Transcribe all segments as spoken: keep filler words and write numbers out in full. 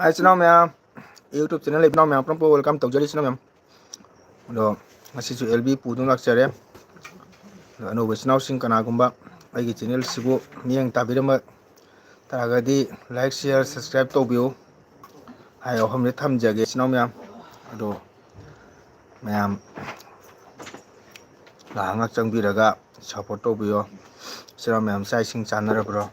ꯍꯥꯏ, ꯏꯆꯤꯟ ꯏꯅꯥꯎ ꯃꯌꯥꯝ, YouTube channel ꯂꯩꯕ ꯏꯅꯥꯎ ꯃꯌꯥꯝ ꯄꯨꯝꯅꯃꯛꯄꯨ welcome ꯇꯧꯖꯔꯤ, ꯏꯆꯤꯟ ꯏꯅꯥꯎ ꯃꯌꯥꯝ꯫ ꯑꯗꯣ ꯉꯁꯤꯁꯨ L B ꯄꯨꯗꯨꯅ ꯂꯥꯛꯆꯔꯦ꯫ ꯑꯗꯣ ꯑꯅꯧꯕ ꯏꯆꯤꯟ ꯏꯅꯥꯎꯁꯤꯡ ꯀꯅꯥꯒꯨꯝꯕ ꯑꯩꯒꯤ channel ꯁꯤꯕꯨ ꯃꯤꯠꯌꯦꯡ ꯇꯥꯕꯤꯔꯝꯕ ꯇꯥꯔꯒꯗꯤ, like, share, subscribe ꯇꯧꯕꯤꯌꯨ꯫ ꯍꯥꯏ ꯋꯥꯐꯝꯁꯦ ꯊꯝꯖꯒꯦ, ꯏꯆꯤꯟ ꯏꯅꯥꯎ ꯃꯌꯥꯝ꯫ ꯑꯗꯣ ꯃꯌꯥꯝ ꯉꯥꯏꯍꯥꯛ ꯉꯥꯏꯍꯥꯛ ꯆꯪꯕꯤꯔꯒ support ꯇꯧꯕꯤꯌꯣ꯫ ꯏꯆꯤꯟ ꯏꯅꯥꯎ ꯃꯌꯥꯝ, ꯆꯥꯛ ꯏꯁꯤꯡ ꯆꯥꯅꯔꯕ꯭ꯔꯣ?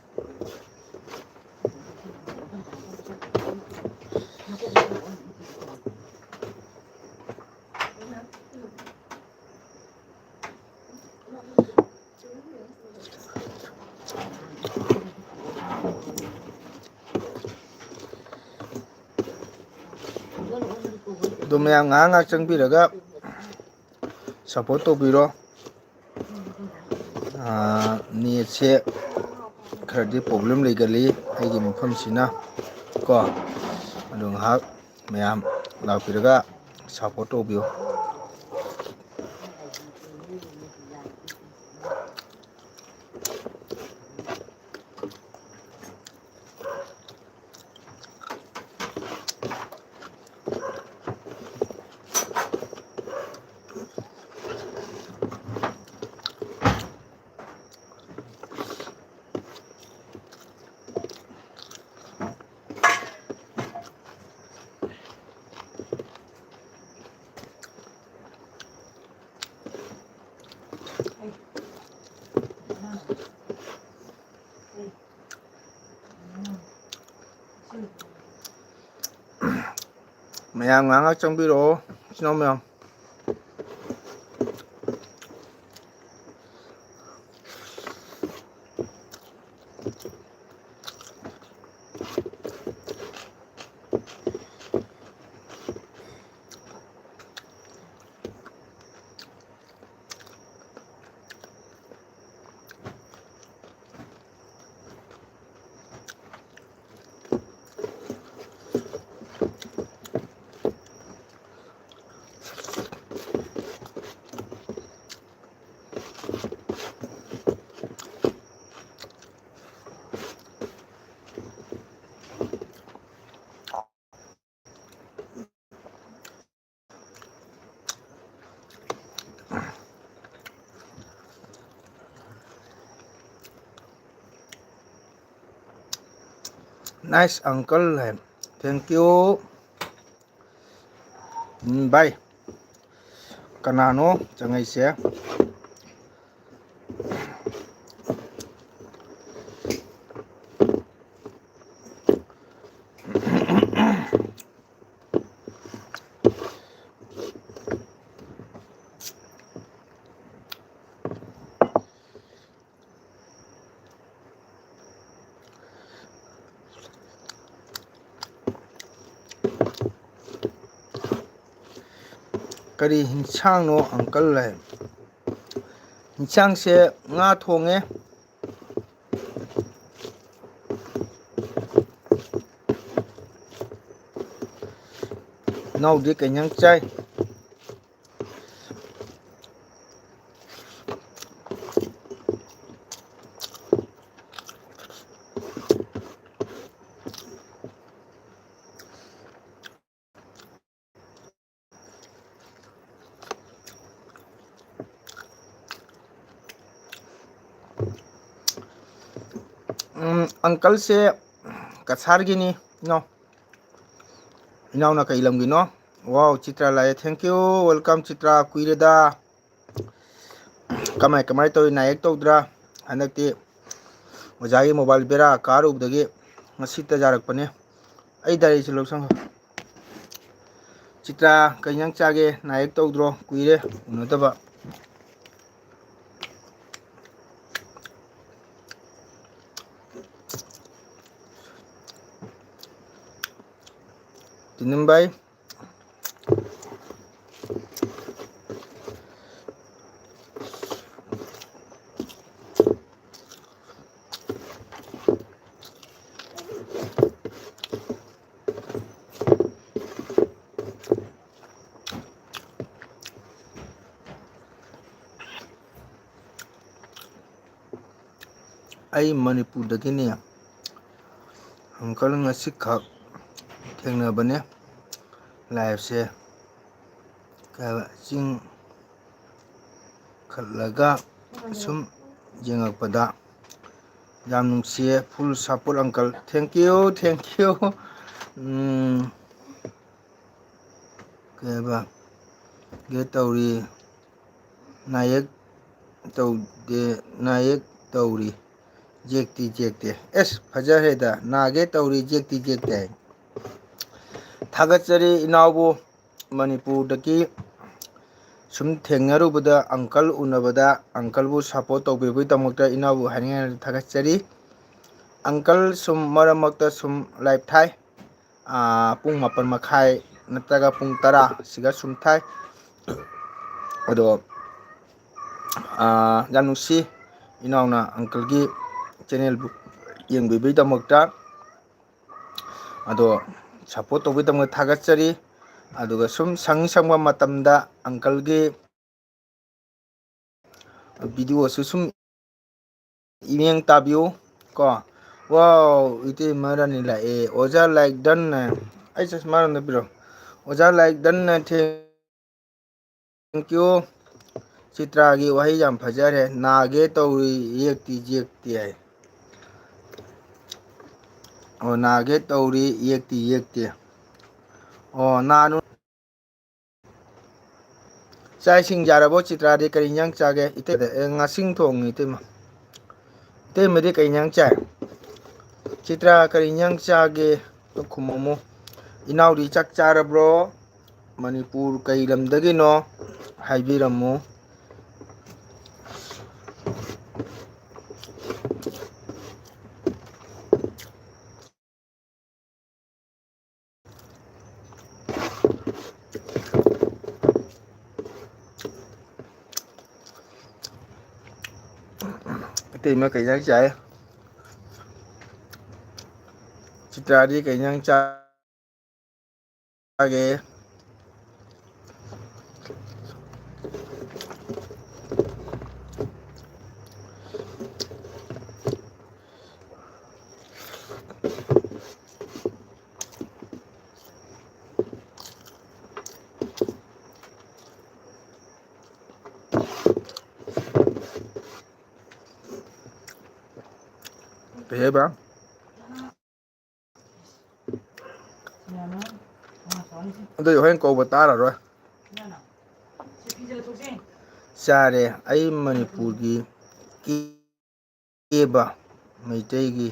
ꯑꯗꯣ ꯃꯌꯥꯝ ꯉꯥꯏꯍꯥꯛ ꯉꯥꯏꯍꯥꯛ ꯆꯪꯕꯤꯔꯒ support ꯇꯧꯕꯤꯔꯣ꯫ ꯑꯥ, net ꯁꯦ ꯈꯔꯗꯤ problem ꯂꯩꯒꯜꯂꯤ ꯑꯩꯒꯤ ꯃꯐꯝꯁꯤꯅ ꯀꯣ꯫ ꯑꯗꯣ ꯉꯥꯏꯍꯥꯛ ꯃꯌꯥꯝ ꯂꯥꯛꯄꯤꯔꯒ support ꯇꯧꯕꯤꯌꯨ꯫ ꯃꯌꯥꯝ ꯉꯥꯏꯍꯥꯛ ꯉꯥꯏꯍꯥꯛ ꯆꯪꯕꯤꯔꯛꯑꯣ, ꯏꯆꯤꯟ ꯏꯅꯥꯎ ꯃꯌꯥꯝ꯫ Nice uncle high. Thank you꯫ Um, bye꯫ ꯀꯅꯥꯅꯣ ꯆꯪꯉꯛꯏꯁꯦ? ꯀꯔꯤ ꯍꯤꯟꯁꯥꯡꯅꯣ uncle ꯍꯥꯏ? ꯍꯤꯟꯁꯥꯡꯁꯦ ꯉꯥ ꯊꯣꯡꯉꯦ꯫ ꯏꯅꯥꯎꯗꯤ ꯀꯩ ꯏꯟꯖꯥꯡ ꯆꯥꯏ? ꯎꯝ, uncleꯁꯦ ꯀꯁꯥꯔꯒꯤꯅꯤ, ꯏꯅꯥꯎ꯫ ꯏꯅꯥꯎꯅ ꯀꯩ ꯂꯝꯒꯤꯅꯣ? Wow, ꯆꯤꯇ꯭ꯔ ꯂꯥꯛꯑꯦ꯫ Thank you, welcome ꯆꯤꯇ꯭ꯔ꯫ ꯀꯨꯏꯔꯦꯗ꯫ ꯀꯃꯥꯏ, ꯀꯃꯥꯏ ꯇꯧꯔꯤ? ꯅꯥꯌꯦꯛ ꯇꯧꯗ꯭ꯔꯥ? ꯍꯟꯗꯛꯇꯤ ꯑꯣꯖꯥꯒꯤ mobile ꯕꯦꯔꯥ ꯀꯥꯔꯨꯕꯗꯒꯤ ꯉꯁꯤ ꯇꯖꯥꯔꯛꯄꯅꯦ꯫ ꯑꯩ diaryꯁꯦ ꯂꯧꯁꯪꯈꯣ꯫ ꯆꯤꯇ꯭ꯔ, ꯀꯩ ꯏꯟꯖꯥꯡ ꯆꯥꯒꯦ? ꯅꯥꯌꯦꯛ ꯇꯧꯗ꯭ꯔꯣ? ꯀꯨꯏꯔꯦ ꯎꯅꯗꯕ꯫ ꯇꯤꯅꯝꯕꯥꯏ꯫ ꯑꯩ ꯃꯅꯤꯄꯨꯔꯗꯒꯤꯅꯤ꯫ Uncle ꯉꯁꯤꯈꯛ ꯊꯦꯡꯅꯕꯅꯦ꯫ Liveꯁꯦ ꯆꯤꯡ ꯈꯠꯂꯒ ꯁꯨꯝ ꯌꯦꯡꯉꯛꯄꯗ ꯌꯥꯝ ꯅꯨꯡꯁꯤꯌꯦ꯫ Full support uncle. Thank you, thank you. ꯎꯝ, ꯀꯩ ꯍꯥꯏꯕ? ꯒꯦ ꯇꯧꯔꯤ꯫ ꯅꯥꯌꯦꯛ ꯇꯧꯗꯦ, ꯅꯥꯌꯦꯛ ꯇꯧꯔꯤ꯫ ꯌꯦꯛꯇꯤ ꯌꯦꯛꯇꯦ꯫ ꯑꯦꯁ, ꯐꯖꯈ꯭ꯔꯦꯗ꯫ ꯅꯥꯒꯦ ꯇꯧꯔꯤ, ꯌꯦꯛꯇꯤ ꯌꯦꯛꯇꯦ ꯍꯥꯏ꯫ ꯊꯥꯒꯠꯆꯔꯤ ꯏꯅꯥꯎꯕꯨ꯫ ꯃꯅꯤꯄꯨꯔꯗꯒꯤ ꯁꯨꯝ ꯊꯦꯡꯅꯔꯨꯕꯗ, uncle ꯎꯅꯕꯗ, uncle ꯕꯨ support ꯇꯧꯕꯤꯕꯒꯤꯗꯃꯛꯇ ꯏꯅꯥꯎꯕꯨ ꯍꯥꯏꯅꯤꯡꯉꯥꯏ ꯊꯥꯒꯠꯆꯔꯤ꯫ Uncle ꯁꯨꯝ ꯃꯔꯛ ꯃꯔꯛꯇ ꯁꯨꯝ live ꯊꯥꯏ꯫ ꯑꯥ, ꯄꯨꯡ ꯃꯥꯄꯟ ꯃꯈꯥꯏ ꯅꯠꯇ꯭ꯔꯒ ꯄꯨꯡ ꯇꯔꯥ ꯁꯤꯒ ꯁꯨꯝ ꯊꯥꯏ꯫ ꯑꯗꯣ, ꯑꯥ, ꯌꯥꯝ ꯅꯨꯡꯁꯤ ꯏꯅꯥꯎꯅ uncle ꯒꯤ channel ꯕꯨ ꯌꯦꯡꯕꯤꯕꯒꯤꯗꯃꯛꯇ꯫ ꯑꯗꯣ support ꯇꯧꯕꯒꯤꯗꯃꯛ ꯊꯥꯒꯠꯆꯔꯤ꯫ ꯑꯗꯨꯒ ꯁꯨꯝ ꯁꯪ ꯁꯪꯕ ꯃꯇꯝꯗ uncle ꯒꯤ video ꯁꯨ ꯁꯨꯝ ꯏꯃꯦꯡ ꯇꯥꯕꯤꯌꯨ ꯀꯣ꯫ Wow, ꯏꯇꯩꯃ ꯔꯥꯅꯤ ꯂꯥꯛꯑꯦ꯫ ꯑꯣꯖꯥ like done ꯅ꯫ ꯑꯩ ꯆꯁꯃꯥ ꯑꯝꯇ ꯄꯤꯔꯛꯑꯣ꯫ ꯑꯣꯖꯥ like done ꯅ꯫ Thank you꯫ ꯆꯤꯇ꯭ꯔꯥꯒꯤ ꯋꯥꯍꯩ ꯌꯥꯝ ꯐꯖꯔꯦ꯫ "ꯅꯥꯒꯦ ꯇꯧꯔꯤ, ꯌꯦꯛꯇꯤ ꯌꯦꯛꯇꯦ" ꯍꯥꯏ꯫ ꯑꯣ, "ꯅꯥꯒꯦ ꯇꯧꯔꯤ, ꯌꯦꯛꯇꯤ ꯌꯦꯛꯇꯦ"꯫ ꯑꯣ, ꯅꯥꯅꯨ꯫ ꯆꯥꯛ ꯏꯁꯤꯡ ꯆꯥꯔꯕꯣ ꯆꯤꯇ꯭ꯔꯥꯗꯤ? ꯀꯔꯤ ꯏꯟꯖꯥꯡ ꯆꯥꯒꯦ? ꯏꯇꯩꯗ, ꯑꯦ, ꯉꯥꯁꯤꯡ ꯊꯣꯡꯉꯤ, ꯏꯇꯩꯃ꯫ ꯏꯇꯩꯃꯗꯤ ꯀꯔꯤ ꯏꯟꯖꯥꯡ ꯆꯥꯏ? ꯆꯤꯇ꯭ꯔꯥ, ꯀꯔꯤ ꯏꯟꯖꯥꯡ ꯆꯥꯒꯦ? ꯈꯨꯝꯃꯝꯃꯨ꯫ ꯏꯅꯥꯎꯗꯤ ꯆꯥꯛ ꯆꯥꯔꯕ꯭ꯔꯣ? ꯃꯅꯤꯄꯨꯔ ꯀꯩ ꯂꯝꯗꯒꯤꯅꯣ? ꯍꯥꯏꯕꯤꯔꯝꯃꯨ꯫ ꯏꯇꯩꯃ ꯀꯩ ꯏꯟꯖꯥꯡ ꯆꯥꯏ? ꯆꯤꯇ꯭ꯔꯥꯗꯤ ꯀꯩ ꯏꯟꯖꯥꯡ ꯆꯥꯒꯦ? ꯍꯦꯕ꯫ ꯑꯗꯨꯗꯤ ꯍꯣꯔꯦꯟ ꯀꯧꯕ ꯇꯥꯔꯔꯣꯏ꯫ ꯆꯥꯔꯦ꯫ ꯑꯩ ꯃꯅꯤꯄꯨꯔꯒꯤ ꯀꯦꯕ ꯃꯩꯇꯩꯒꯤ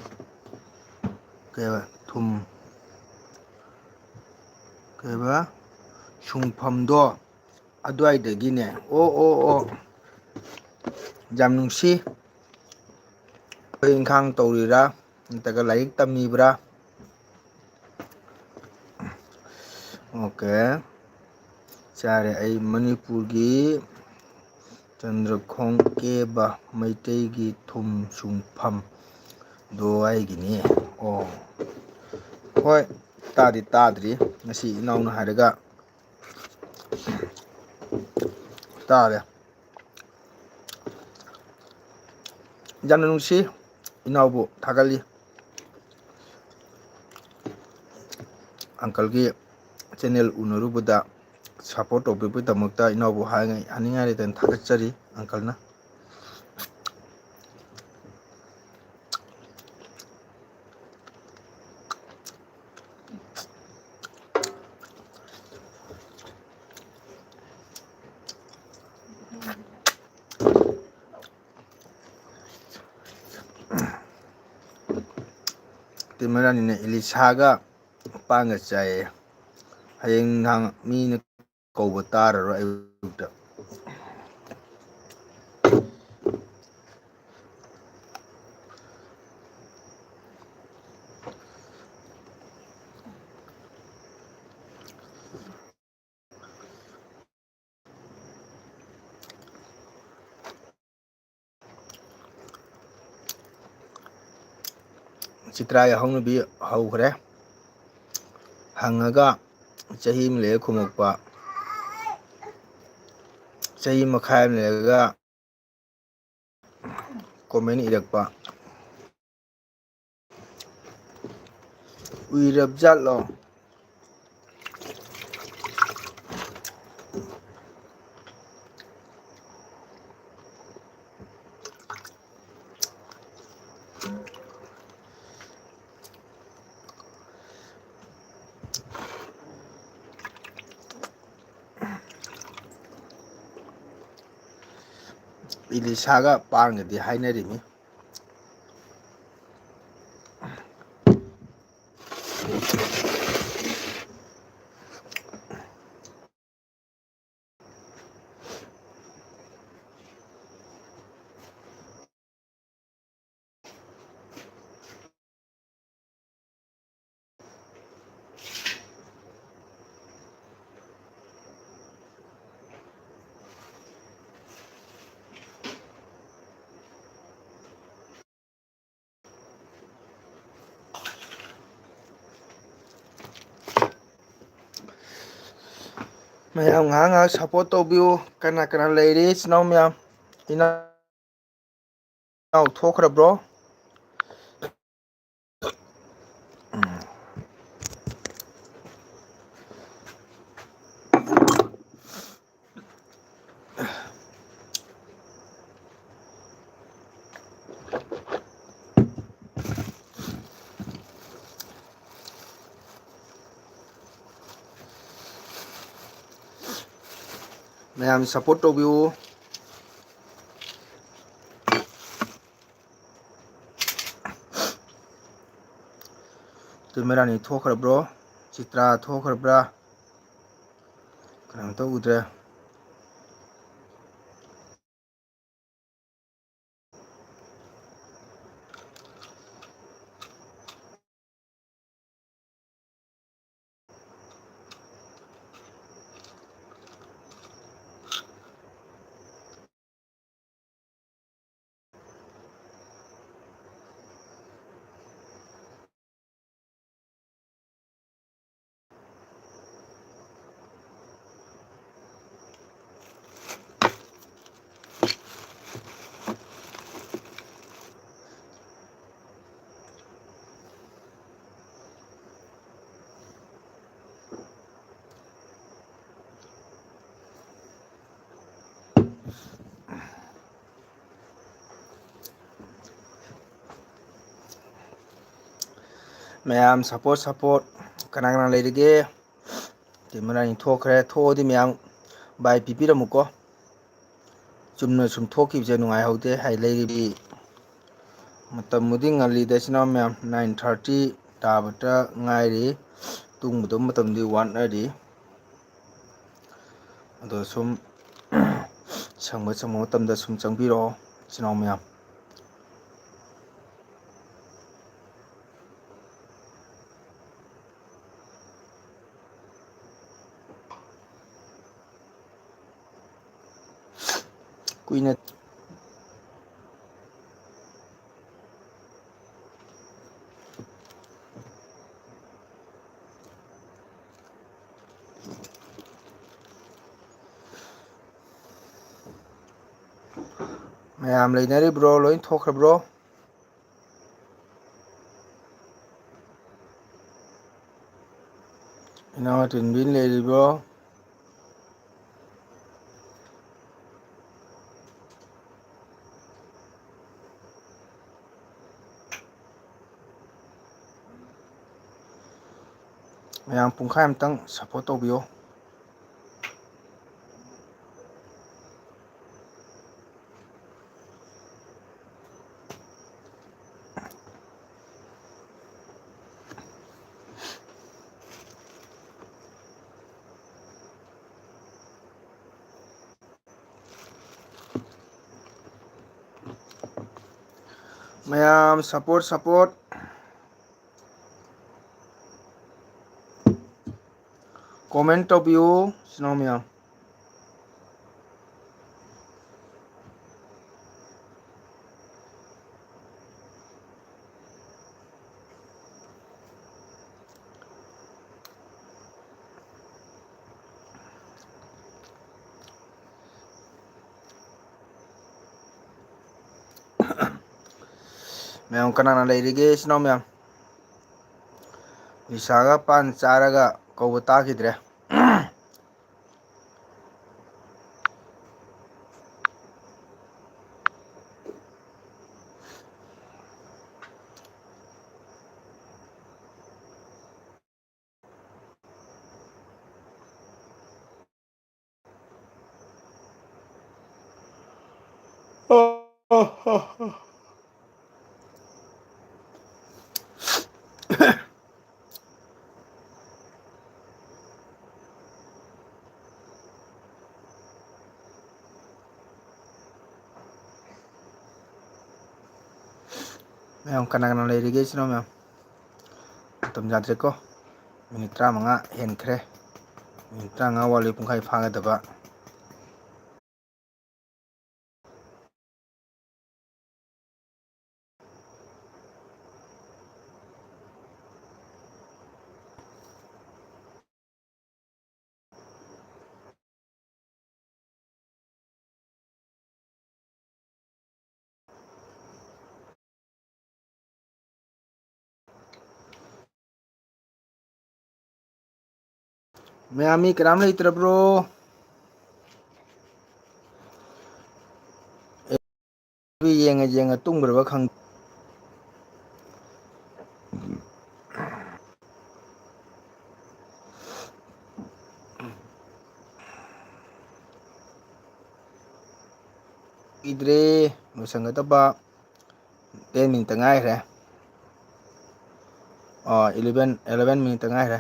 ꯀꯩꯕ ꯊꯨꯝ ꯀꯩꯕ ꯁꯨꯡꯐꯝꯗꯣ ꯑꯗꯨꯋꯥꯏꯗꯒꯤꯅꯦ꯫ ꯑꯣ, ꯑꯣ, ꯑꯣ꯫ ꯌꯥꯝ ꯅꯨꯡꯁꯤ꯫ ꯊꯕꯛ ꯏꯪꯈꯥꯡ ꯇꯧꯔꯤꯔꯥ? ꯅꯠꯇ꯭ꯔꯒ ꯂꯥꯏꯔꯤꯛ ꯇꯝꯃꯤꯕ꯭ꯔꯥ? ꯑꯣꯀꯦ꯫ ꯆꯥꯔꯦ꯫ ꯑꯩ ꯃꯅꯤꯄꯨꯔꯒꯤ ꯆꯟꯗ꯭ꯔꯈꯣꯡ ꯀꯦꯕ ꯃꯩꯇꯩꯒꯤ ꯊꯨꯝ ꯁꯨꯡꯐꯝ ꯑꯗꯨꯋꯥꯏꯒꯤꯅꯤ꯫ ꯑꯣ꯫ ꯍꯣꯏ, ꯇꯥꯗꯤ ꯇꯥꯗ꯭ꯔꯤ꯫ ꯉꯁꯤ ꯏꯅꯥꯎꯅ ꯍꯥꯏꯔꯒ ꯇꯥꯔꯦ꯫ ꯌꯥꯝꯅ ꯅꯨꯡꯁꯤ꯫ ꯏꯅꯥꯎꯕꯨ ꯊꯥꯒꯠꯂꯤ꯫ ꯑꯪꯀꯜꯒꯤ ꯆꯦꯅꯦꯜ ꯎꯅꯔꯨꯕꯗ ꯁꯞꯄꯣꯔꯠ ꯇꯧꯕꯤꯕꯒꯤꯗꯃꯛꯇ ꯏꯅꯥꯎꯕꯨ ꯍꯥꯏꯅꯤꯡꯉꯥꯏ ꯂꯩꯇꯅ ꯊꯥꯒꯠꯆꯔꯤ ꯑꯪꯀꯜꯅ꯫ ꯇꯤꯃꯔꯥꯅꯤꯅ ꯏꯂꯤꯁꯥꯒ ꯄꯥꯟꯒ ꯆꯥꯏꯌꯦ꯫ ꯍꯌꯦꯡ ꯅꯨꯡꯗꯥꯡ ꯃꯤꯅ ꯀꯧꯕ ꯇꯥꯔꯔꯣꯏ ꯑꯌꯨꯛꯇ꯫ ꯆꯤꯇ꯭ꯔꯥꯒꯤ ꯍꯧꯅꯕꯤ ꯍꯧꯈ꯭ꯔꯦ꯫ ꯍꯪꯉꯒ ꯆꯍꯤ ꯑꯃ ꯂꯩꯔ ꯈꯨꯝꯃꯛꯄ, ꯆꯍꯤ ꯃꯈꯥꯏ ꯑꯃ ꯂꯩꯔꯒ ꯀꯣꯃꯦꯟ ꯏꯔꯛꯄ꯫ ꯎꯏꯔꯕꯖꯥꯠꯂꯣ? ꯏꯂꯤꯁꯥꯒ ꯄꯥꯡꯒꯗꯤ ꯍꯥꯏꯅꯔꯤꯃꯤ꯫ ꯃꯌꯥꯝ ꯉꯥꯏꯍꯥꯛ ꯉꯥꯏꯍꯥꯛ support ꯇꯧꯕꯤꯌꯨ꯫ ꯀꯅꯥ ꯀꯅꯥ ꯂꯩꯔꯤ ꯏꯆꯤꯟ ꯏꯅꯥꯎ ꯃꯌꯥꯝ? ꯏꯅꯥꯎ ꯊꯣꯛꯈ꯭ꯔꯕ꯭ꯔꯣ? ꯃꯌꯥꯝ support ꯇꯧꯕꯤꯌꯨ꯫ ꯇꯤꯃꯦꯔꯥꯅꯤ ꯊꯣꯛꯈ꯭ꯔꯕ꯭ꯔꯣ? ꯆꯤꯇ꯭ꯔꯥ ꯊꯣꯛꯈ꯭ꯔꯕ꯭ꯔꯥ? ꯀꯅꯥꯝꯇ ꯎꯗ꯭ꯔꯦ꯫ ꯃꯌꯥꯝ support support꯫ ꯀꯅꯥ ꯀꯅꯥ ꯂꯩꯔꯤꯒꯦ? ꯇꯤꯝ ꯑꯅꯤ ꯊꯣꯛꯈ꯭ꯔꯦ꯫ ꯊꯣꯛꯑꯗꯤ ꯃꯌꯥꯝ bye ꯄꯤꯕꯤꯔꯝꯃꯨꯀꯣ꯫ ꯆꯨꯝꯅ ꯁꯨꯝ ꯊꯣꯛꯈꯤꯕꯁꯦ ꯅꯨꯡꯉꯥꯏꯍꯧꯗꯦ꯫ ꯍꯥꯏ ꯂꯩꯔꯤꯕꯤ ꯃꯇꯝꯕꯨꯗꯤ ꯉꯜꯂꯤꯗ, ꯏꯆꯤꯟ ꯏꯅꯥꯎ ꯃꯌꯥꯝ, nine thirty ꯇꯥꯕꯇ ꯉꯥꯏꯔꯤ꯫ ꯇꯨꯝꯒꯗꯕ ꯃꯇꯝꯗꯤ ꯋꯥꯠꯅꯔꯤ꯫ ꯑꯗꯣ ꯁꯨꯝ ꯁꯪꯕ ꯁꯪꯕ ꯃꯇꯝꯗ ꯁꯨꯝ ꯆꯪꯕꯤꯔꯛꯑꯣ, ꯏꯆꯤꯟ ꯏꯅꯥꯎ ꯃꯌꯥꯝ꯫ ꯀꯨꯏꯅ ꯃꯌꯥꯝ ꯂꯩꯅꯔꯤꯕ꯭ꯔꯣ? ꯂꯣꯏ ꯊꯣꯛꯈ꯭ꯔꯕ꯭ꯔꯣ? ꯏꯅꯥꯎ ꯑꯇꯣꯟꯕꯤ ꯂꯩꯔꯤꯕ꯭ꯔꯣ? ꯃꯌꯥꯝ ꯄꯨꯡꯈꯥꯏ ꯑꯃꯇꯪ support ꯇꯧꯕꯤꯌꯣ꯫ ꯃꯌꯥꯝ support, support꯫ Comment ꯇꯧꯕꯤꯌꯨ, ꯏꯆꯤꯟ ꯏꯅꯥꯎ ꯃꯌꯥꯝ꯫ ꯃꯌꯥꯝ ꯀꯅꯥꯅ ꯂꯩꯔꯤꯒꯦ, ꯏꯆꯤꯟ ꯏꯅꯥꯎ ꯃꯌꯥꯝ? ꯅꯤꯁꯥꯒ ꯄꯥꯟ ꯆꯥꯔꯒ ꯀꯧꯕ ꯇꯥꯈꯤꯗ꯭ꯔꯦ꯫ ꯃꯌꯥꯝ ꯀꯅꯥ ꯀꯅꯥ ꯂꯩꯔꯤꯒꯦ, ꯏꯆꯤꯟ ꯏꯅꯥꯎ ꯃꯌꯥꯝ? ꯃꯇꯝ ꯌꯥꯗ꯭ꯔꯦꯀꯣ, ꯃꯤꯅꯤꯠ ꯇꯔꯥꯃꯉꯥ ꯍꯦꯟꯈ꯭ꯔꯦ꯫ ꯃꯤꯅꯤꯠ ꯇꯔꯥꯃꯉꯥ ꯋꯥꯠꯂꯤ ꯄꯨꯡꯈꯥꯏ ꯐꯥꯒꯗꯕ꯫ ꯃꯌꯥꯝ ꯃꯤ ꯀꯅꯥꯝ ꯂꯩꯇ꯭ꯔꯕ꯭ꯔꯣ? ꯌꯦꯡꯉ ꯌꯦꯡꯉ ꯇꯨꯝꯈ꯭ꯔꯕ ꯈꯪ- ꯏꯗ꯭ꯔꯦ, ꯂꯣꯏꯁꯟꯒꯗꯕ꯫ ꯇꯦꯟ ꯃꯤꯅꯤꯠꯇ ꯉꯥꯏꯈ꯭ꯔꯦ꯫ ꯑꯣ, ꯏꯂꯦꯚꯦꯟ, ꯑꯦꯂꯦꯚꯦꯟ ꯃꯤꯅꯤꯠꯇ ꯉꯥꯏꯈ꯭ꯔꯦ꯫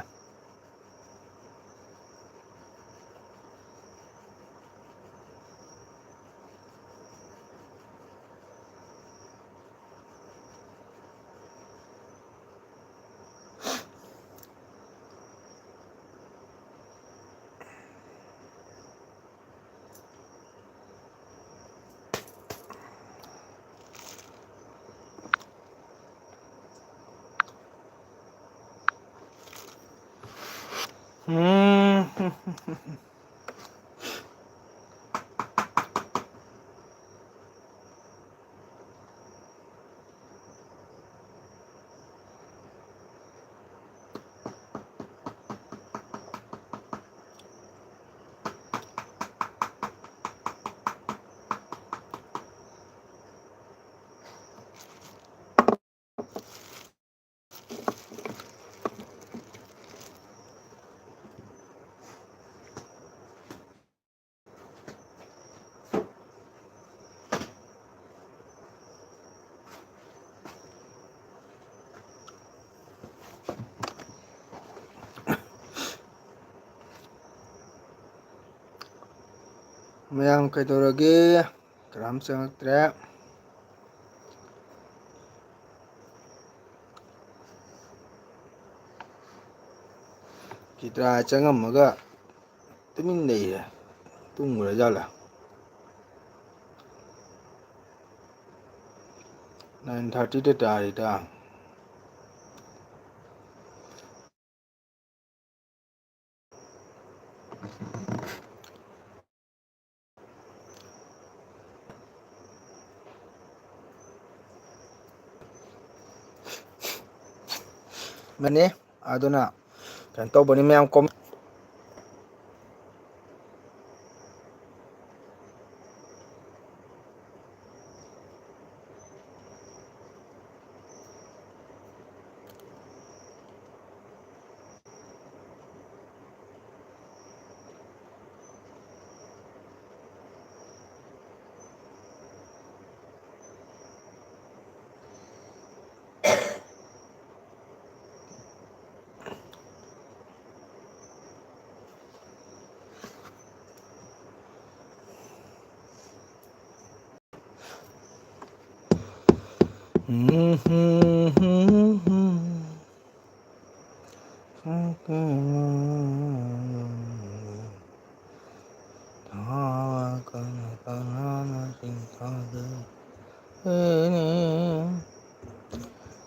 ꯎꯝ꯫ ꯃꯌꯥꯝ ꯀꯩꯗꯧꯔꯒꯦ? ꯀꯅꯥꯝ ꯆꯪꯉꯛꯇ꯭ꯔꯦ꯫ ꯆꯤꯇ꯭ꯔꯥ ꯆꯪꯉꯝꯃꯒ ꯇꯨꯃꯤꯟ ꯂꯩꯔꯦ꯫ ꯇꯨꯝꯈ꯭ꯔꯖꯥꯠꯂ? Nine thirty ꯗ ꯇꯥꯔꯤꯗ꯫ ꯃꯅꯦ꯫ ꯑꯗꯨꯅ ꯀꯩꯅꯣ ꯇꯧꯕꯅꯤ ꯃꯌꯥꯝ, ꯀꯣꯝ-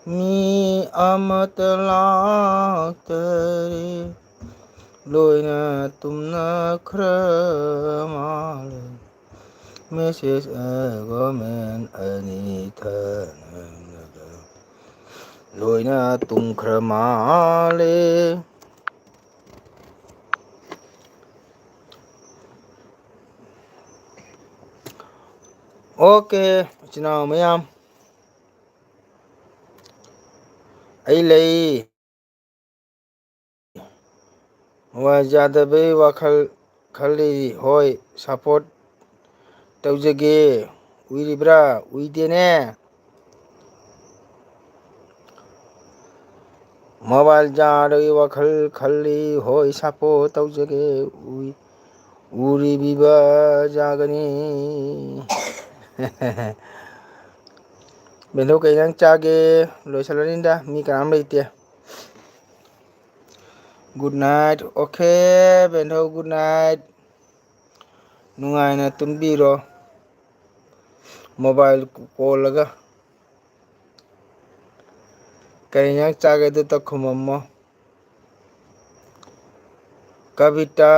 ꯃꯤ ꯑꯃꯠꯇ ꯂꯥꯛꯇꯔꯦ, ꯂꯣꯏꯅ ꯇꯨꯝꯅꯈ꯭ꯔ ꯃꯥꯜꯂꯦ꯫ Message a government ꯑꯅꯤ ꯊꯥꯅꯔꯒ ꯂꯣꯏꯅ ꯇꯨꯝꯈ꯭ꯔ ꯃꯥꯜꯂꯦ꯫ ꯑꯣꯀꯦ, ꯏꯆꯤꯟ ꯏꯅꯥꯎ ꯃꯌꯥꯝ, ꯑꯩ ꯂꯩ꯫ ꯃꯣꯕꯥꯏꯜ ꯌꯥꯗꯕꯩ ꯋꯥꯈꯜ ꯈꯜꯂꯤ꯫ ꯍꯣꯏ, ꯁꯞꯄꯣꯔꯠ ꯇꯧꯖꯒꯦ꯫ ꯎꯏꯔꯤꯕ꯭ꯔꯥ? ꯎꯏꯗꯦꯅꯦ꯫ ꯃꯣꯕꯥꯏꯜ ꯌꯥꯗꯕꯒꯤ ꯋꯥꯈꯜ ꯈꯜꯂꯤ꯫ ꯍꯣꯏ, ꯁꯞꯄꯣꯔꯠ ꯇꯧꯖꯒꯦ꯫ ꯎꯏ-, ꯎꯔꯤꯕꯤꯕ ꯖꯥꯒꯅꯤ꯫ ꯕꯦꯟꯊꯧ, ꯀꯩ ꯏꯟꯖꯥꯡ ꯆꯥꯒꯦ? ꯂꯣꯏꯁꯜꯂꯅꯤꯗ, ꯃꯤ ꯀꯅꯥꯝ ꯂꯩꯇꯦ꯫ Good night꯫ Okay, ꯕꯦꯟꯊꯧ, good night꯫ ꯅꯨꯡꯉꯥꯏꯅ ꯇꯨꯝꯕꯤꯔꯣ꯫ Mobile ꯀꯣꯜꯂꯒ꯫ ꯀꯔꯤ ꯏꯟꯖꯥꯡ ꯆꯥꯒꯦ? ꯑꯗꯨꯇ ꯈꯨꯝꯃꯝꯃꯣ꯫ ꯀꯕꯤꯇꯥ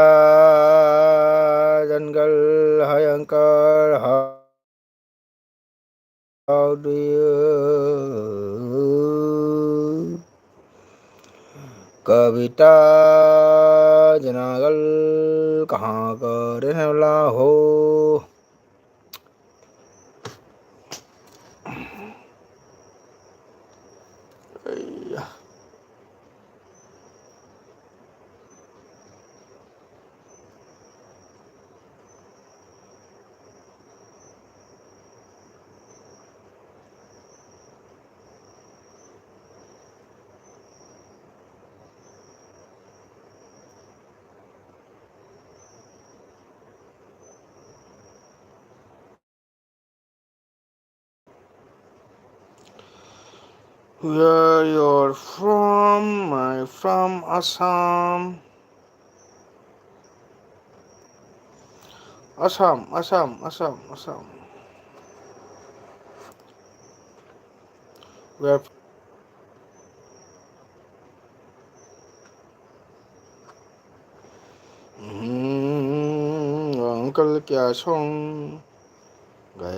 ꯖꯪꯒꯜ, hi uncle, how do you? कविता जंगल, कहाँ का रहने वाला हो? Where you're from? I from Assam. Assam, Assam, Assam, Assam. Where? Mm, uncle, kya song? Gaya.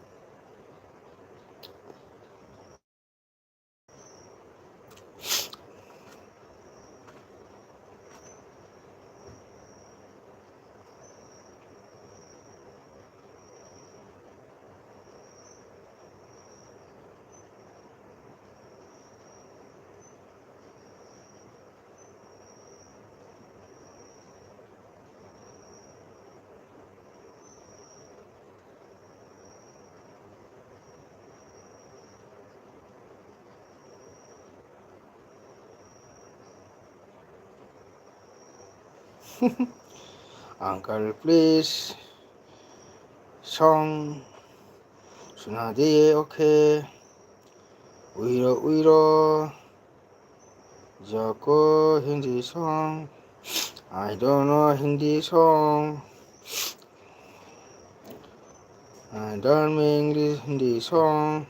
Uncle, please, song सुना दीजिए. Okay. उइरो उइरो जाको Hindi song. I don't know Hindi song. I don't know English Hindi song.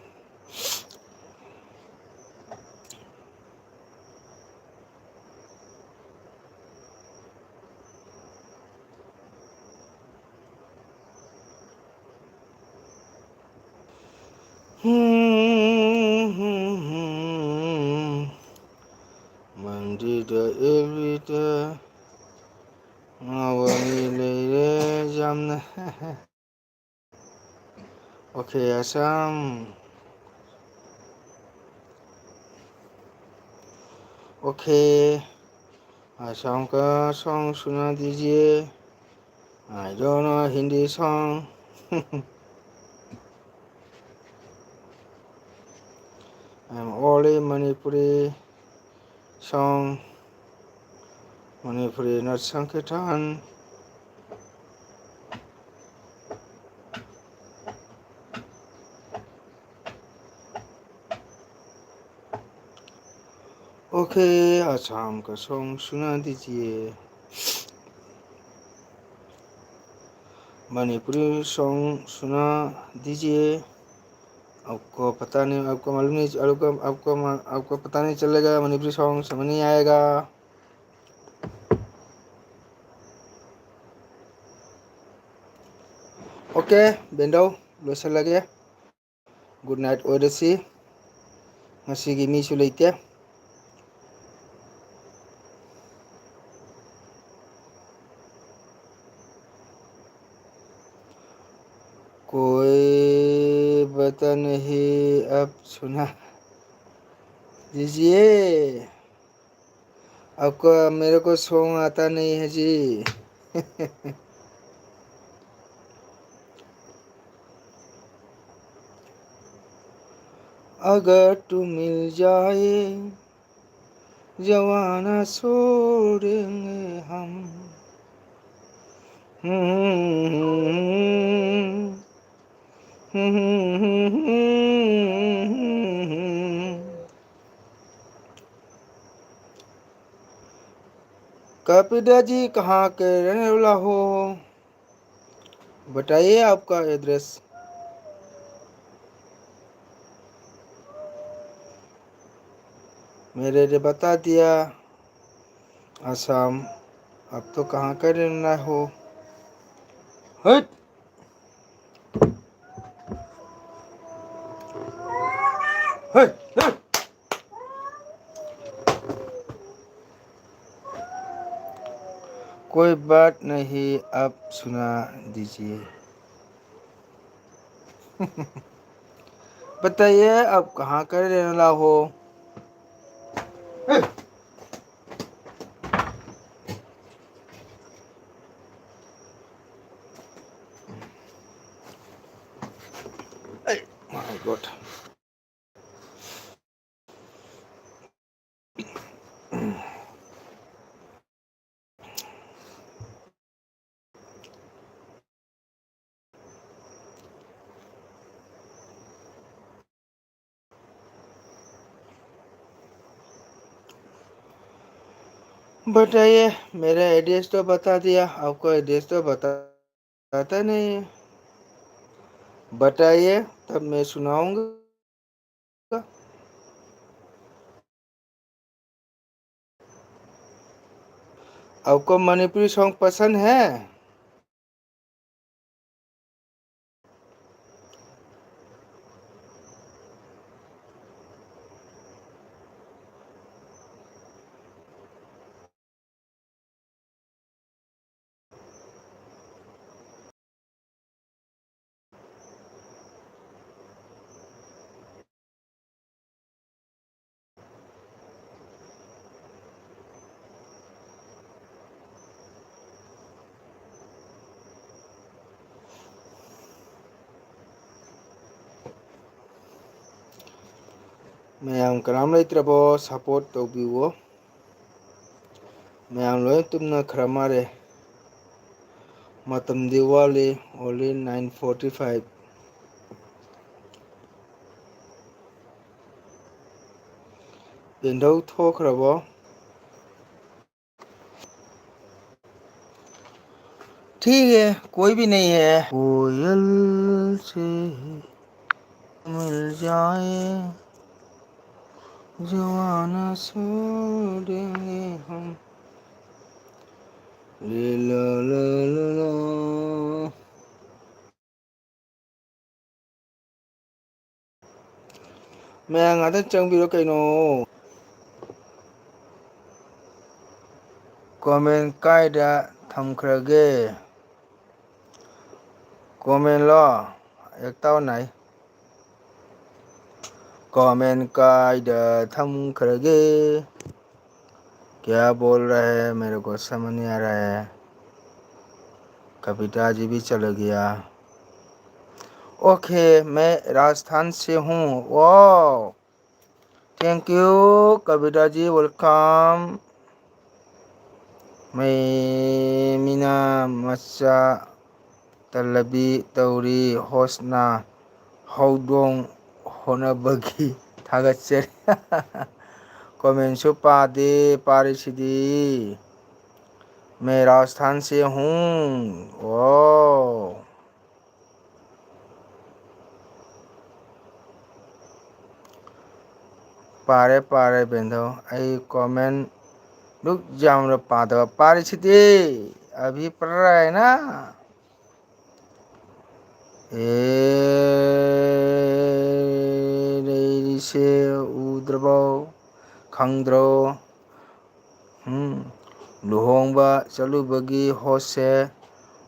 ꯃꯟꯗꯤꯔꯗ ꯑꯦꯕ꯭ꯔꯤꯗ ꯉꯥꯎꯕ ꯃꯤ ꯂꯩꯔꯦ ꯌꯥꯝꯅ. Okay, Assam. Okay, Assam का song सुना दीजिए. I don't know Hindi song. I'm only Manipuri song, Manipuri, not Sankirtan. Okay, Assam का song सुना दीजिए. मणिपुरी song सुना दीजिए. आपको पता नहीं, आपको मालूम नहीं, आपको, आपको, आपको पता नहीं चलेगा मणिपुरी song, समझ नहीं आएगा. Okay, ꯕꯦꯟꯗꯧ, ꯂꯣꯏꯁꯤꯜꯂꯒꯦ. Good night ꯑꯣꯏꯔꯁꯤ. ꯉꯁꯤꯒꯤ ꯃꯤꯁꯨ ꯂꯩꯇꯦ. कोई बता नहीं अब सुना दीजिए. आपको, मेरे को song आता नहीं है जी. अगर तू मिल जाए, जमाना छोड़ेंगे हम. कापिदा जी, कहाँ के रहने वाला हो? बताइए आपका एड्रेस। मेरे ने बता दिया, आसाम। आप तो कहाँ का रहना हो? हट। हट, हट। कोई बात नहीं, आप सुना दीजिए। बताइए, आप कहाँ का रहने वाला हो? Oh my God. बताइए, मेरा एड्रेस तो बता दिया, आपको एड्रेस तो बताता नहीं है। बताइए, तब मैं सुनाऊंगा। आपको मणिपुरी सॉन्ग पसंद है? ꯃꯌꯥꯝ ꯀꯅꯥꯝ ꯂꯩꯇ꯭ꯔꯕꯣ? ꯁꯞꯄꯣꯔꯠ ꯇꯧꯕꯤꯌꯣ꯫ ꯃꯌꯥꯝ ꯂꯣꯏ ꯇꯨꯝꯅꯈ꯭ꯔ ꯃꯥꯜꯂꯦ꯫ ꯃꯇꯝꯗꯤ ꯋꯥꯠꯂꯤ, only nine forty five꯫ ꯕꯦꯟꯗꯧ ꯊꯣꯛꯈ꯭ꯔꯕꯣ? ठीक है, कोई भी नहीं है। कोयल से मिल जाए, जवाना छोड़ देंगे हम। ले ला ला ला ला। ꯃꯌꯥꯝ ꯉꯥꯛꯇ ꯆꯪꯕꯤꯔꯣ ꯀꯩꯅꯣ꯫ Comment ꯀꯥꯏꯗ ꯊꯝꯈ꯭ꯔꯒꯦ? Comment ꯂꯣ? ꯍꯦꯛ ꯇꯥꯎ ꯅꯥꯏ꯫ Comment ꯀꯥꯏꯗ ꯊꯝꯈ꯭ꯔꯒꯦ? क्या बोल रहा है, मेरे को समझ नहीं आ रहा है। कविता जी भी चला गया। OK, मैं राजस्थान से हूँ। Wow, thank you Kavita ji, welcome। ꯃꯩ ꯃꯤꯅ ꯃꯆꯥ ꯇꯂꯕꯤ ꯇꯧꯔꯤ ꯍꯣꯁꯅ ꯍꯧꯗꯣꯡ ꯍꯣꯠꯅꯕꯒꯤ ꯊꯥꯒꯠꯆꯔꯤ꯫ Comment ꯁꯨ ꯄꯥꯗꯦ, ꯄꯥꯔꯤꯁꯤꯗꯤ꯫ मैं राजस्थान से हूँ। Wow꯫ ꯄꯥꯔꯦ, ꯄꯥꯔꯦ, ꯕꯦꯟꯗꯧ꯫ ꯑꯩ comment ꯗꯨꯛ ꯌꯥꯝꯅ ꯄꯥꯗꯕ ꯄꯥꯔꯤꯁꯤꯗꯤ꯫ अभी पढ़ रहा है ना? ꯑꯦ, ꯂꯩꯔꯤꯁꯦ ꯎꯗ꯭ꯔꯕꯣ? ꯈꯪꯗ꯭ꯔꯣ? ꯎꯝ, ꯂꯨꯍꯣꯡꯕ ꯆꯠꯂꯨꯕꯒꯤ ꯍꯣꯁꯁꯦ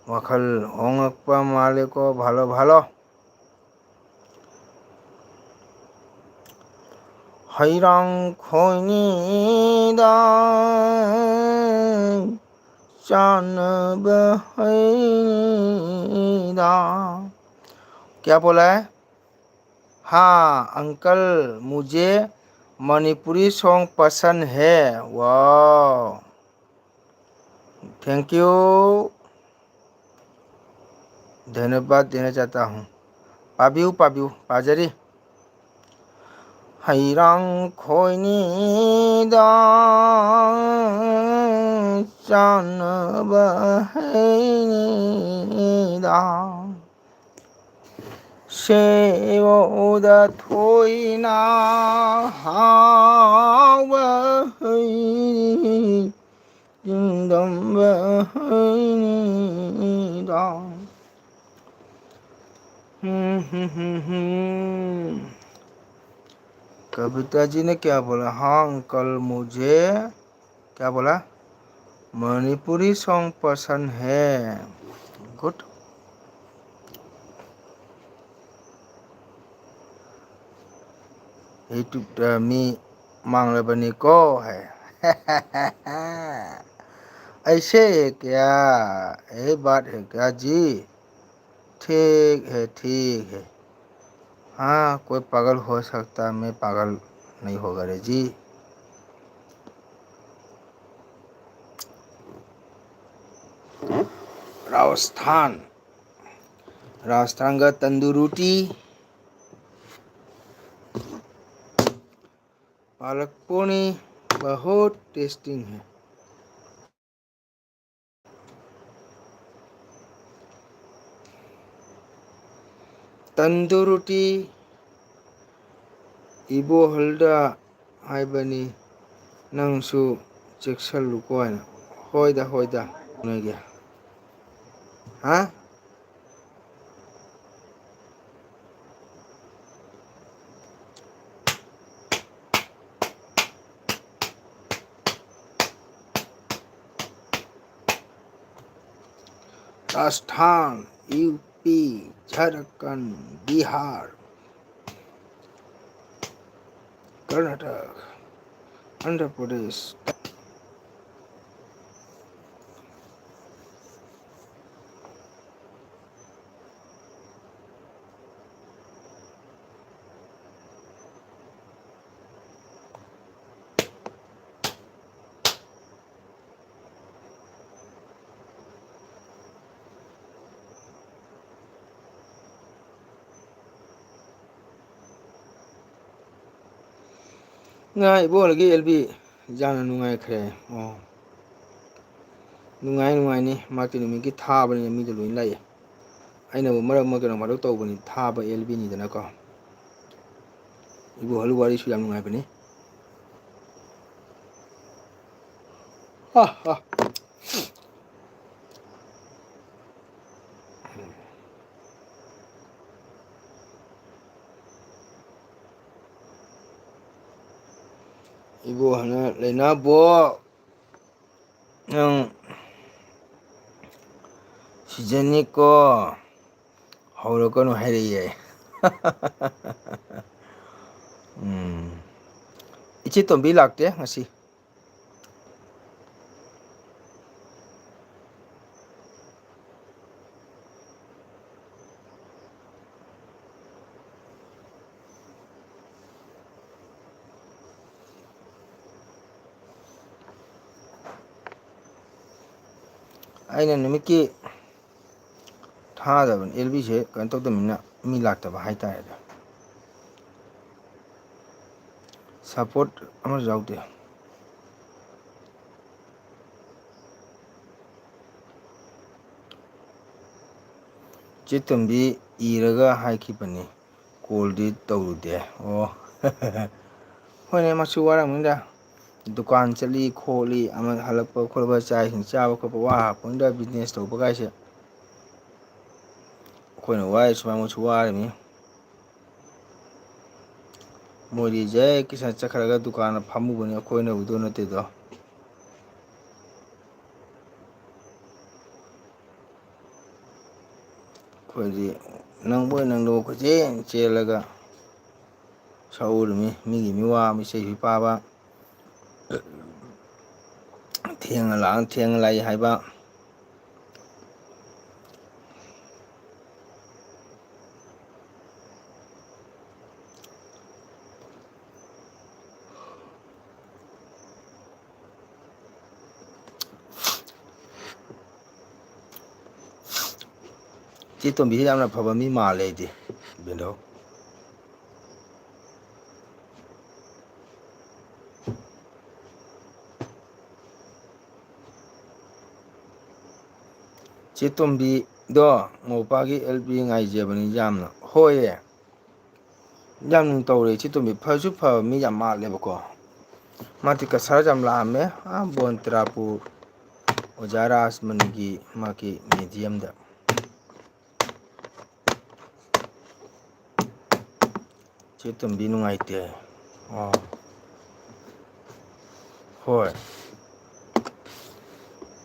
ꯋꯥꯈꯜ ꯍꯣꯡꯉꯛꯄ ꯃꯥꯜꯂꯦꯀꯣ꯫ ꯚꯥꯂꯣ, ꯚꯥꯂꯣ꯫ ꯍꯩꯔꯥꯡ ꯈꯣꯏꯅꯤꯗ ꯆꯥꯅꯕ ꯍꯩꯅꯤꯗ꯫ क्या बोला है? हाँ अंकल, मुझे मणिपुरी सॉन्ग पसंद है। Wow, thank you। धन्यवाद देना चाहता हूँ। ꯄꯥꯕꯤꯌꯨ, ꯄꯥꯕꯤꯌꯨ, ꯄꯥꯖꯔꯤ꯫ ꯍꯩꯔꯥꯡ ꯈꯣꯏꯅꯤꯗ ꯆꯥꯅꯕ ꯍꯩꯅꯤꯗ, ꯁꯦꯑꯣꯗ ꯊꯣꯏꯅ ꯍꯥꯎꯕ ꯍꯩ, ꯆꯤꯡꯗꯝꯕ ꯍꯩꯅꯤꯗ꯫ हम्म, हम्म, हम्म, हम्म। कविता जी ने क्या बोला? हाँ अंकल, मुझे क्या बोला? मणिपुरी सॉन्ग पसंद है। गुड। यूट्यूब ꯇ ꯃꯤ ꯃꯥꯡꯂꯕꯅꯤꯀꯣ ꯍꯥꯏ꯫ ऐसे है क्या? यही बात है क्या जी? ठीक है, ठीक है। हाँ, कोई पागल हो सकता है, मैं पागल नहीं होगा रे जी। राजस्थान, राजस्थान का तंदूर रोटी, पालक पनीर बहुत टेस्टिंग है। तंदूर रोटी, ꯏꯕꯣꯍꯜꯗ ꯍꯥꯏꯕꯅꯤ, ꯅꯪꯁꯨ ꯆꯦꯛꯁꯜꯂꯨꯀꯣ ꯍꯥꯏꯅ꯫ ꯍꯣꯏꯗ, ꯍꯣꯏꯗ, ꯅꯣꯏꯒꯤ꯫ ꯍꯥ? राजस्थान, यूपी, झारखंड, बिहार, कर्नाटक, आंध्र प्रदेश। ꯉꯥ ꯏꯕꯣꯍꯜꯒꯤ ꯑꯦꯜ ꯕꯤ ꯌꯥꯝꯅ ꯅꯨꯡꯉꯥꯏꯈ꯭ꯔꯦ꯫ ꯑꯣ, ꯅꯨꯡꯉꯥꯏ, ꯅꯨꯡꯉꯥꯏꯅꯤ꯫ ꯃꯥꯒꯤ ꯅꯨꯃꯤꯠꯀꯤ ꯊꯥꯕꯅꯤꯅ ꯃꯤꯗꯣ ꯂꯣꯏꯅ ꯂꯥꯛꯑꯦ꯫ ꯑꯩꯅꯕꯨ ꯃꯔꯛ ꯃꯔꯛꯇ ꯅꯣꯡ ꯐꯥꯗꯣꯛ ꯇꯧꯕꯅꯤ, ꯊꯥꯕ ꯑꯦꯜ ꯕꯤꯅꯤꯗꯅꯀꯣ꯫ ꯏꯕꯣꯍꯜ ꯋꯥꯔꯤꯁꯨ ꯌꯥꯝ ꯅꯨꯡꯉꯥꯏꯕꯅꯤ꯫ ꯍꯥ, ꯍꯥ꯫ ꯏꯕꯣ ꯍꯅ ꯂꯩꯅꯕꯣ꯫ ꯅꯪ ꯁꯤꯖꯟꯅꯤꯀꯣ, ꯍꯧꯔꯛꯀꯅꯨ ꯍꯥꯏꯔꯛꯑꯦ꯫ ꯎꯝ꯫ ꯏꯆꯦ ꯇꯣꯝꯕꯤ ꯂꯥꯛꯇꯦ ꯉꯁꯤ꯫ ꯑꯩꯅ ꯅꯨꯃꯤꯠꯀꯤ ꯊꯥꯗꯕꯅꯤ, ꯑꯦꯜ ꯕꯤꯁꯦ ꯀꯩꯅꯣ ꯇꯧꯗꯕꯅꯤꯅ ꯃꯤ ꯂꯥꯛꯇꯕ ꯍꯥꯏꯇꯥꯔꯦꯗ꯫ ꯁꯞꯄꯣꯔꯠ ꯑꯃꯁꯨ ꯌꯥꯎꯗꯦ꯫ ꯆꯦ ꯇꯣꯝꯕꯤ ꯏꯔꯒ ꯍꯥꯏꯈꯤꯕꯅꯤ, ꯀꯣꯜꯗꯤ ꯇꯧꯔꯨꯗꯦ꯫ ꯑꯣ꯫ ꯍꯣꯏꯅꯦ, ꯃꯁꯨ ꯋꯥꯔꯝꯒꯅꯤꯗ꯫ ꯗꯨꯀꯥꯟ ꯆꯠꯂꯤ ꯈꯣꯠꯂꯤ, ꯑꯃ ꯍꯜꯂꯛꯄ ꯈꯣꯠꯂꯛꯄ, ꯆꯥꯛ ꯏꯁꯤꯡ ꯆꯥꯕ ꯈꯣꯠꯄ, ꯋꯥ ꯍꯥꯞꯄꯅꯤꯗ business ꯇꯧꯕ ꯀꯥꯏꯁꯦ꯫ ꯑꯩꯈꯣꯏꯅ ꯋꯥꯏ ꯁꯨꯃꯥꯏꯅ ꯃꯁꯨ ꯋꯥꯔꯤꯃꯤ꯫ ꯃꯣꯏꯗꯤ ꯖꯦ ꯀꯤꯁꯟ ꯆꯠꯈ꯭ꯔꯒ ꯗꯨꯀꯥꯟꯗ ꯐꯝꯃꯨꯕꯅꯤ, ꯑꯩꯈꯣꯏꯅ ꯎꯗꯧ ꯅꯠꯇꯦꯗꯣ꯫ ꯑꯩꯈꯣꯏꯗꯤ ꯅꯪꯕꯣꯏ ꯅꯪꯗꯕ ꯀꯣꯏꯆꯦꯟ ꯆꯦꯜꯂꯒ ꯁꯛꯎꯔꯤꯃꯤ, ꯃꯤꯒꯤ ꯃꯤꯋꯥ ꯃꯤꯆꯩꯁꯨ ꯄꯥꯕ, ꯊꯦꯡꯅ ꯂꯥꯛꯑ ꯊꯦꯡꯅ ꯂꯥꯛꯏ ꯍꯥꯏꯕ꯫ ꯆꯦ ꯇꯣꯝꯕꯤꯁꯤ ꯌꯥꯝꯅ ꯐꯕ ꯃꯤ ꯃꯥꯜꯂꯦ ꯑꯩꯗꯤ, ꯕꯦꯟꯗꯧ꯫ ꯆꯦ ꯇꯣꯝꯕꯤꯗꯣ ꯃꯧꯄꯥꯒꯤ ꯑꯦꯜ ꯄꯤ ꯉꯥꯏꯖꯕꯅꯤ ꯌꯥꯝꯅ꯫ ꯍꯣꯏꯌꯦ, ꯌꯥꯝ ꯅꯨꯡ ꯇꯧꯔꯦ ꯆꯦ ꯇꯣꯝꯕꯤ꯫ ꯐꯁꯨ ꯐꯕ ꯃꯤ ꯌꯥꯝ ꯃꯥꯜꯂꯦꯕꯀꯣ꯫ ꯃꯥꯗꯤ ꯀꯁꯥꯔ ꯌꯥꯝ ꯂꯥꯛꯑꯝꯃꯦ, ꯑꯥ ꯕꯣꯟ ꯇꯔꯥꯄꯨ ꯑꯣꯖꯥ ꯔꯥꯖꯃꯅꯤꯒꯤ ꯃꯥꯒꯤ ꯃ꯭ꯌꯨꯖꯤꯌꯝꯗ꯫ ꯆꯦ ꯇꯣꯝꯕꯤ ꯅꯨꯡꯉꯥꯏꯇꯦ꯫ ꯑꯣ꯫ ꯍꯣꯏ꯫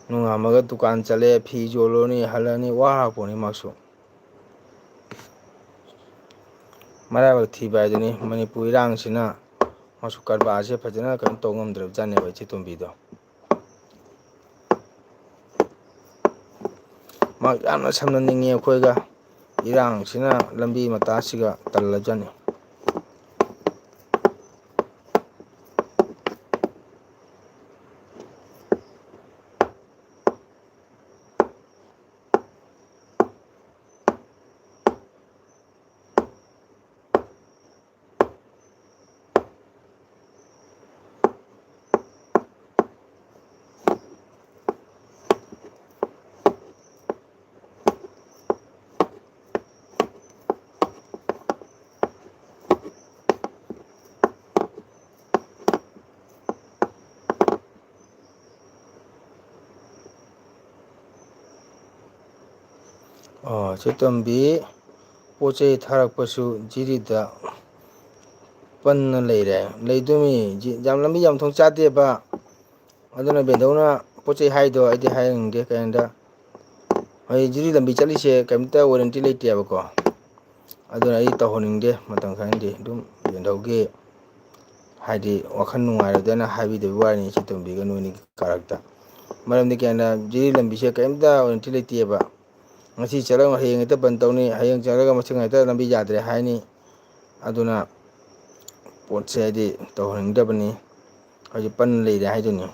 ꯅꯣꯡꯉꯥꯟꯕꯒ ꯗꯨꯀꯥꯟ ꯆꯠꯂꯦ, ꯐꯤ ꯌꯣꯜꯂꯨꯅꯤ, ꯍꯜꯂꯛꯑꯅꯤ, ꯋꯥꯔꯄꯣꯠꯅꯤ ꯃꯥꯁꯨ꯫ ꯃꯔꯥꯏꯕꯛ ꯊꯤꯕ ꯍꯥꯏꯗꯨꯅꯤ꯫ ꯃꯅꯤꯄꯨꯔ ꯏꯔꯥꯡꯁꯤꯅ ꯃꯥꯁꯨ ꯀꯔꯕꯥꯔꯁꯦ ꯐꯖꯅ ꯀꯩꯅꯣ ꯇꯧ ꯉꯝꯗ꯭ꯔꯕꯖꯥꯠꯅꯦꯕ ꯏꯆꯦ ꯇꯣꯝꯕꯤꯗꯣ꯫ ꯃꯍꯥꯛ ꯌꯥꯝꯅ ꯁꯝꯅꯅꯤꯡꯉꯤ ꯑꯩꯈꯣꯏꯒ꯫ ꯏꯔꯥꯡꯁꯤꯅ ꯂꯝꯕꯤ ꯃꯇꯥꯁꯤꯒ ꯇꯜꯂꯖꯥꯠꯅꯤ꯫ ꯑꯣ, ꯆꯦ ꯇꯣꯝꯕꯤ, ꯄꯣꯠ ꯆꯩ ꯊꯥꯔꯛꯄꯁꯨ ꯖꯤꯔꯤꯗ ꯄꯟꯅ ꯂꯩꯔꯦ꯫ ꯂꯩꯗꯣꯏꯅꯤ꯫ ꯖꯤ-, ꯌꯥꯝ ꯂꯝꯕꯤ ꯌꯥꯝ ꯊꯣꯡ ꯆꯥꯗꯦꯕ꯫ ꯑꯗꯨꯅ ꯕꯦꯟꯗꯧꯅ ꯄꯣꯠ ꯆꯩ ꯍꯥꯏꯗꯣ ꯑꯩꯗꯤ ꯍꯥꯏꯍꯟꯅꯤꯡꯗꯦ꯫ ꯀꯩꯒꯤꯅꯣꯗ ꯍꯧꯖꯤꯛ ꯖꯤꯔꯤ ꯂꯝꯕꯤ ꯆꯠꯂꯤꯁꯦ ꯀꯔꯤꯝꯇ ꯋꯥꯔꯦꯟꯇꯤ ꯂꯩꯇꯦꯕꯀꯣ꯫ ꯑꯗꯨꯅ ꯑꯩ ꯇꯧꯍꯟꯅꯤꯡꯗꯦ, ꯃꯇꯝ ꯈꯔꯗꯤ꯫ ꯑꯗꯨꯝ ꯕꯦꯟꯗꯧꯒꯤ ꯍꯥꯏꯗꯤ ꯋꯥꯈꯜ ꯅꯨꯡꯉꯥꯏꯔꯣꯏꯗꯅ ꯍꯥꯏꯕꯤꯗꯕꯒꯤ ꯋꯥꯔꯤꯅꯤ ꯏꯆꯦ ꯇꯣꯝꯕꯤꯒ ꯅꯣꯏꯅꯤ ꯀꯥꯔꯛꯇ꯫ ꯃꯔꯝꯗꯤ ꯀꯩꯒꯤꯅꯣꯗ ꯖꯤꯔꯤ ꯂꯝꯕꯤꯁꯦ ꯀꯔꯤꯝꯇ ꯋꯥꯔꯦꯟꯇꯤ ꯂꯩꯇꯦꯕ꯫ ꯉꯁꯤ ꯆꯠꯂꯒ ꯍꯌꯦꯡ ꯍꯦꯛꯇ ꯕꯟ ꯇꯧꯅꯤ, ꯍꯌꯦꯡ ꯆꯠꯂꯒ ꯃꯊꯪ ꯍꯦꯛꯇ ꯂꯝꯕꯤ ꯌꯥꯗ꯭ꯔꯦ ꯍꯥꯏꯅꯤ꯫ ꯑꯗꯨꯅ ꯄꯣꯠꯁꯦ ꯍꯥꯏꯗꯤ ꯇꯧꯍꯟꯅꯤꯡꯗꯕꯅꯤ꯫ ꯍꯧꯖꯤꯛ ꯄꯟ ꯂꯩꯔꯦ ꯍꯥꯏꯗꯨꯅꯤ꯫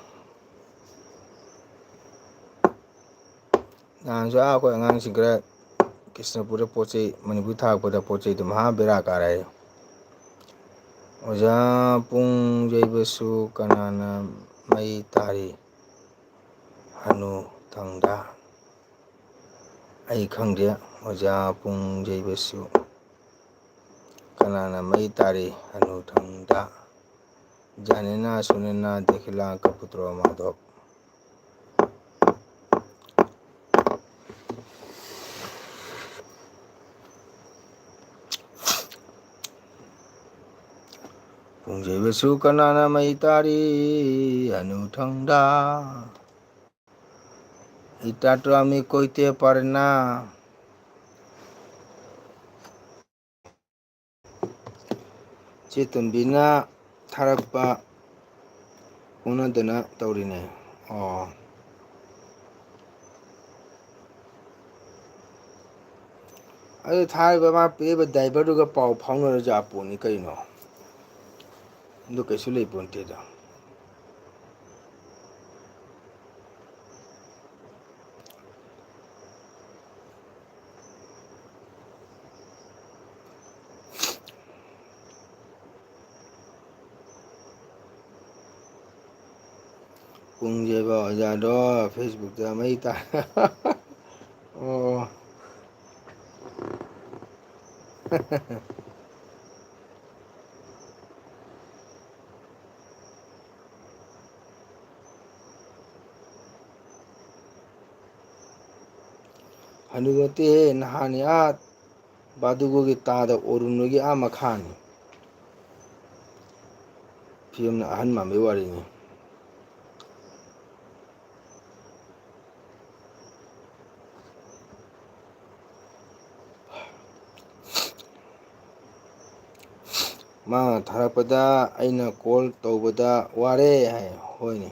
ꯅꯍꯥꯟꯁꯨ ꯑꯥ ꯑꯩꯈꯣꯏ ꯑꯉꯥꯡꯁꯤꯡ ꯈꯔ ꯀ꯭ꯔꯤꯁꯅꯄꯨꯔꯗ ꯄꯣꯠ ꯆꯩ, ꯃꯅꯤꯄꯨꯔ ꯊꯥꯔꯛꯄꯗ ꯄꯣꯠ ꯆꯩꯗꯣ ꯃꯍꯥ ꯕꯦꯔꯥ ꯀꯥꯔꯦ ꯍꯥꯏ꯫ ꯑꯣꯖꯥ ꯄꯨꯡ ꯌꯩꯕꯁꯨ ꯀꯅꯥꯅ ꯃꯩ ꯊꯥꯔꯤ? ꯍꯅꯨ ꯊꯪꯗ꯫ ꯑꯩ ꯈꯪꯗꯦ, ꯑꯣꯖꯥ ꯄꯨꯡꯖꯩꯕꯁꯨ ꯀꯅꯥꯅ ꯃꯩ ꯇꯥꯔꯤ ꯍꯅꯨꯊꯪꯗ? ꯖꯥꯅꯦꯅꯥ ꯁꯨꯅꯦꯅꯥ ꯗꯦꯈꯤꯂꯥ ꯀꯄꯨꯇ꯭ꯔꯣ ꯃꯥꯙꯣꯞ꯫ ꯄꯨꯡꯖꯩꯕꯁꯨ ꯀꯅꯥꯅ ꯃꯩ ꯇꯥꯔꯤ ꯍꯅꯨꯊꯪꯗ? ꯏꯇꯥ ꯇꯨꯔꯥꯃꯤ ꯀꯣꯏꯇꯦ ꯄꯥꯔꯅꯥ꯫ ꯆꯦ ꯇꯣꯝꯕꯤꯅ ꯊꯥꯔꯛꯄ ꯑꯣꯟꯅꯗꯅ ꯇꯧꯔꯤꯅꯦ꯫ ꯑꯣ꯫ ꯑꯗꯨ ꯊꯥꯔꯤꯕ ꯃꯥ ꯄꯤꯔꯤꯕ ꯗ꯭ꯔꯥꯏꯚꯔꯗꯨꯒ ꯄꯥꯎ ꯐꯥꯎꯅꯔ ꯌꯥꯄꯣꯠꯅꯤ ꯀꯩꯅꯣ꯫ ꯑꯗꯨ ꯀꯩꯁꯨ ꯂꯩꯄꯣꯟꯇꯦꯗ꯫ ꯄꯨꯡꯖꯩꯕ ꯑꯣꯖꯥꯗꯣ Facebook-ꯇ ꯃꯩ ꯇꯥ-, ꯑꯣ꯫ ꯍꯅꯨ ꯅꯠꯇꯦꯍꯦ, ꯅꯍꯥꯟꯅꯤ ꯑꯥ ꯕꯥꯗꯨꯒꯣꯒꯤ ꯇꯥꯗ ꯑꯣꯔꯨꯅꯣꯒꯤ ꯑꯥ ꯃꯈꯥꯅꯤ꯫ ꯐꯤꯂꯝꯅ ꯑꯍꯟ ꯃꯥꯟꯕꯩ ꯋꯥꯔꯤꯅꯤ꯫ ꯃꯥꯅ ꯊꯥꯔꯛꯄꯗ ꯑꯩꯅ call ꯇꯧꯕꯗ ꯋꯥꯔꯦ ꯍꯥꯏ꯫ ꯍꯣꯏꯅꯦ꯫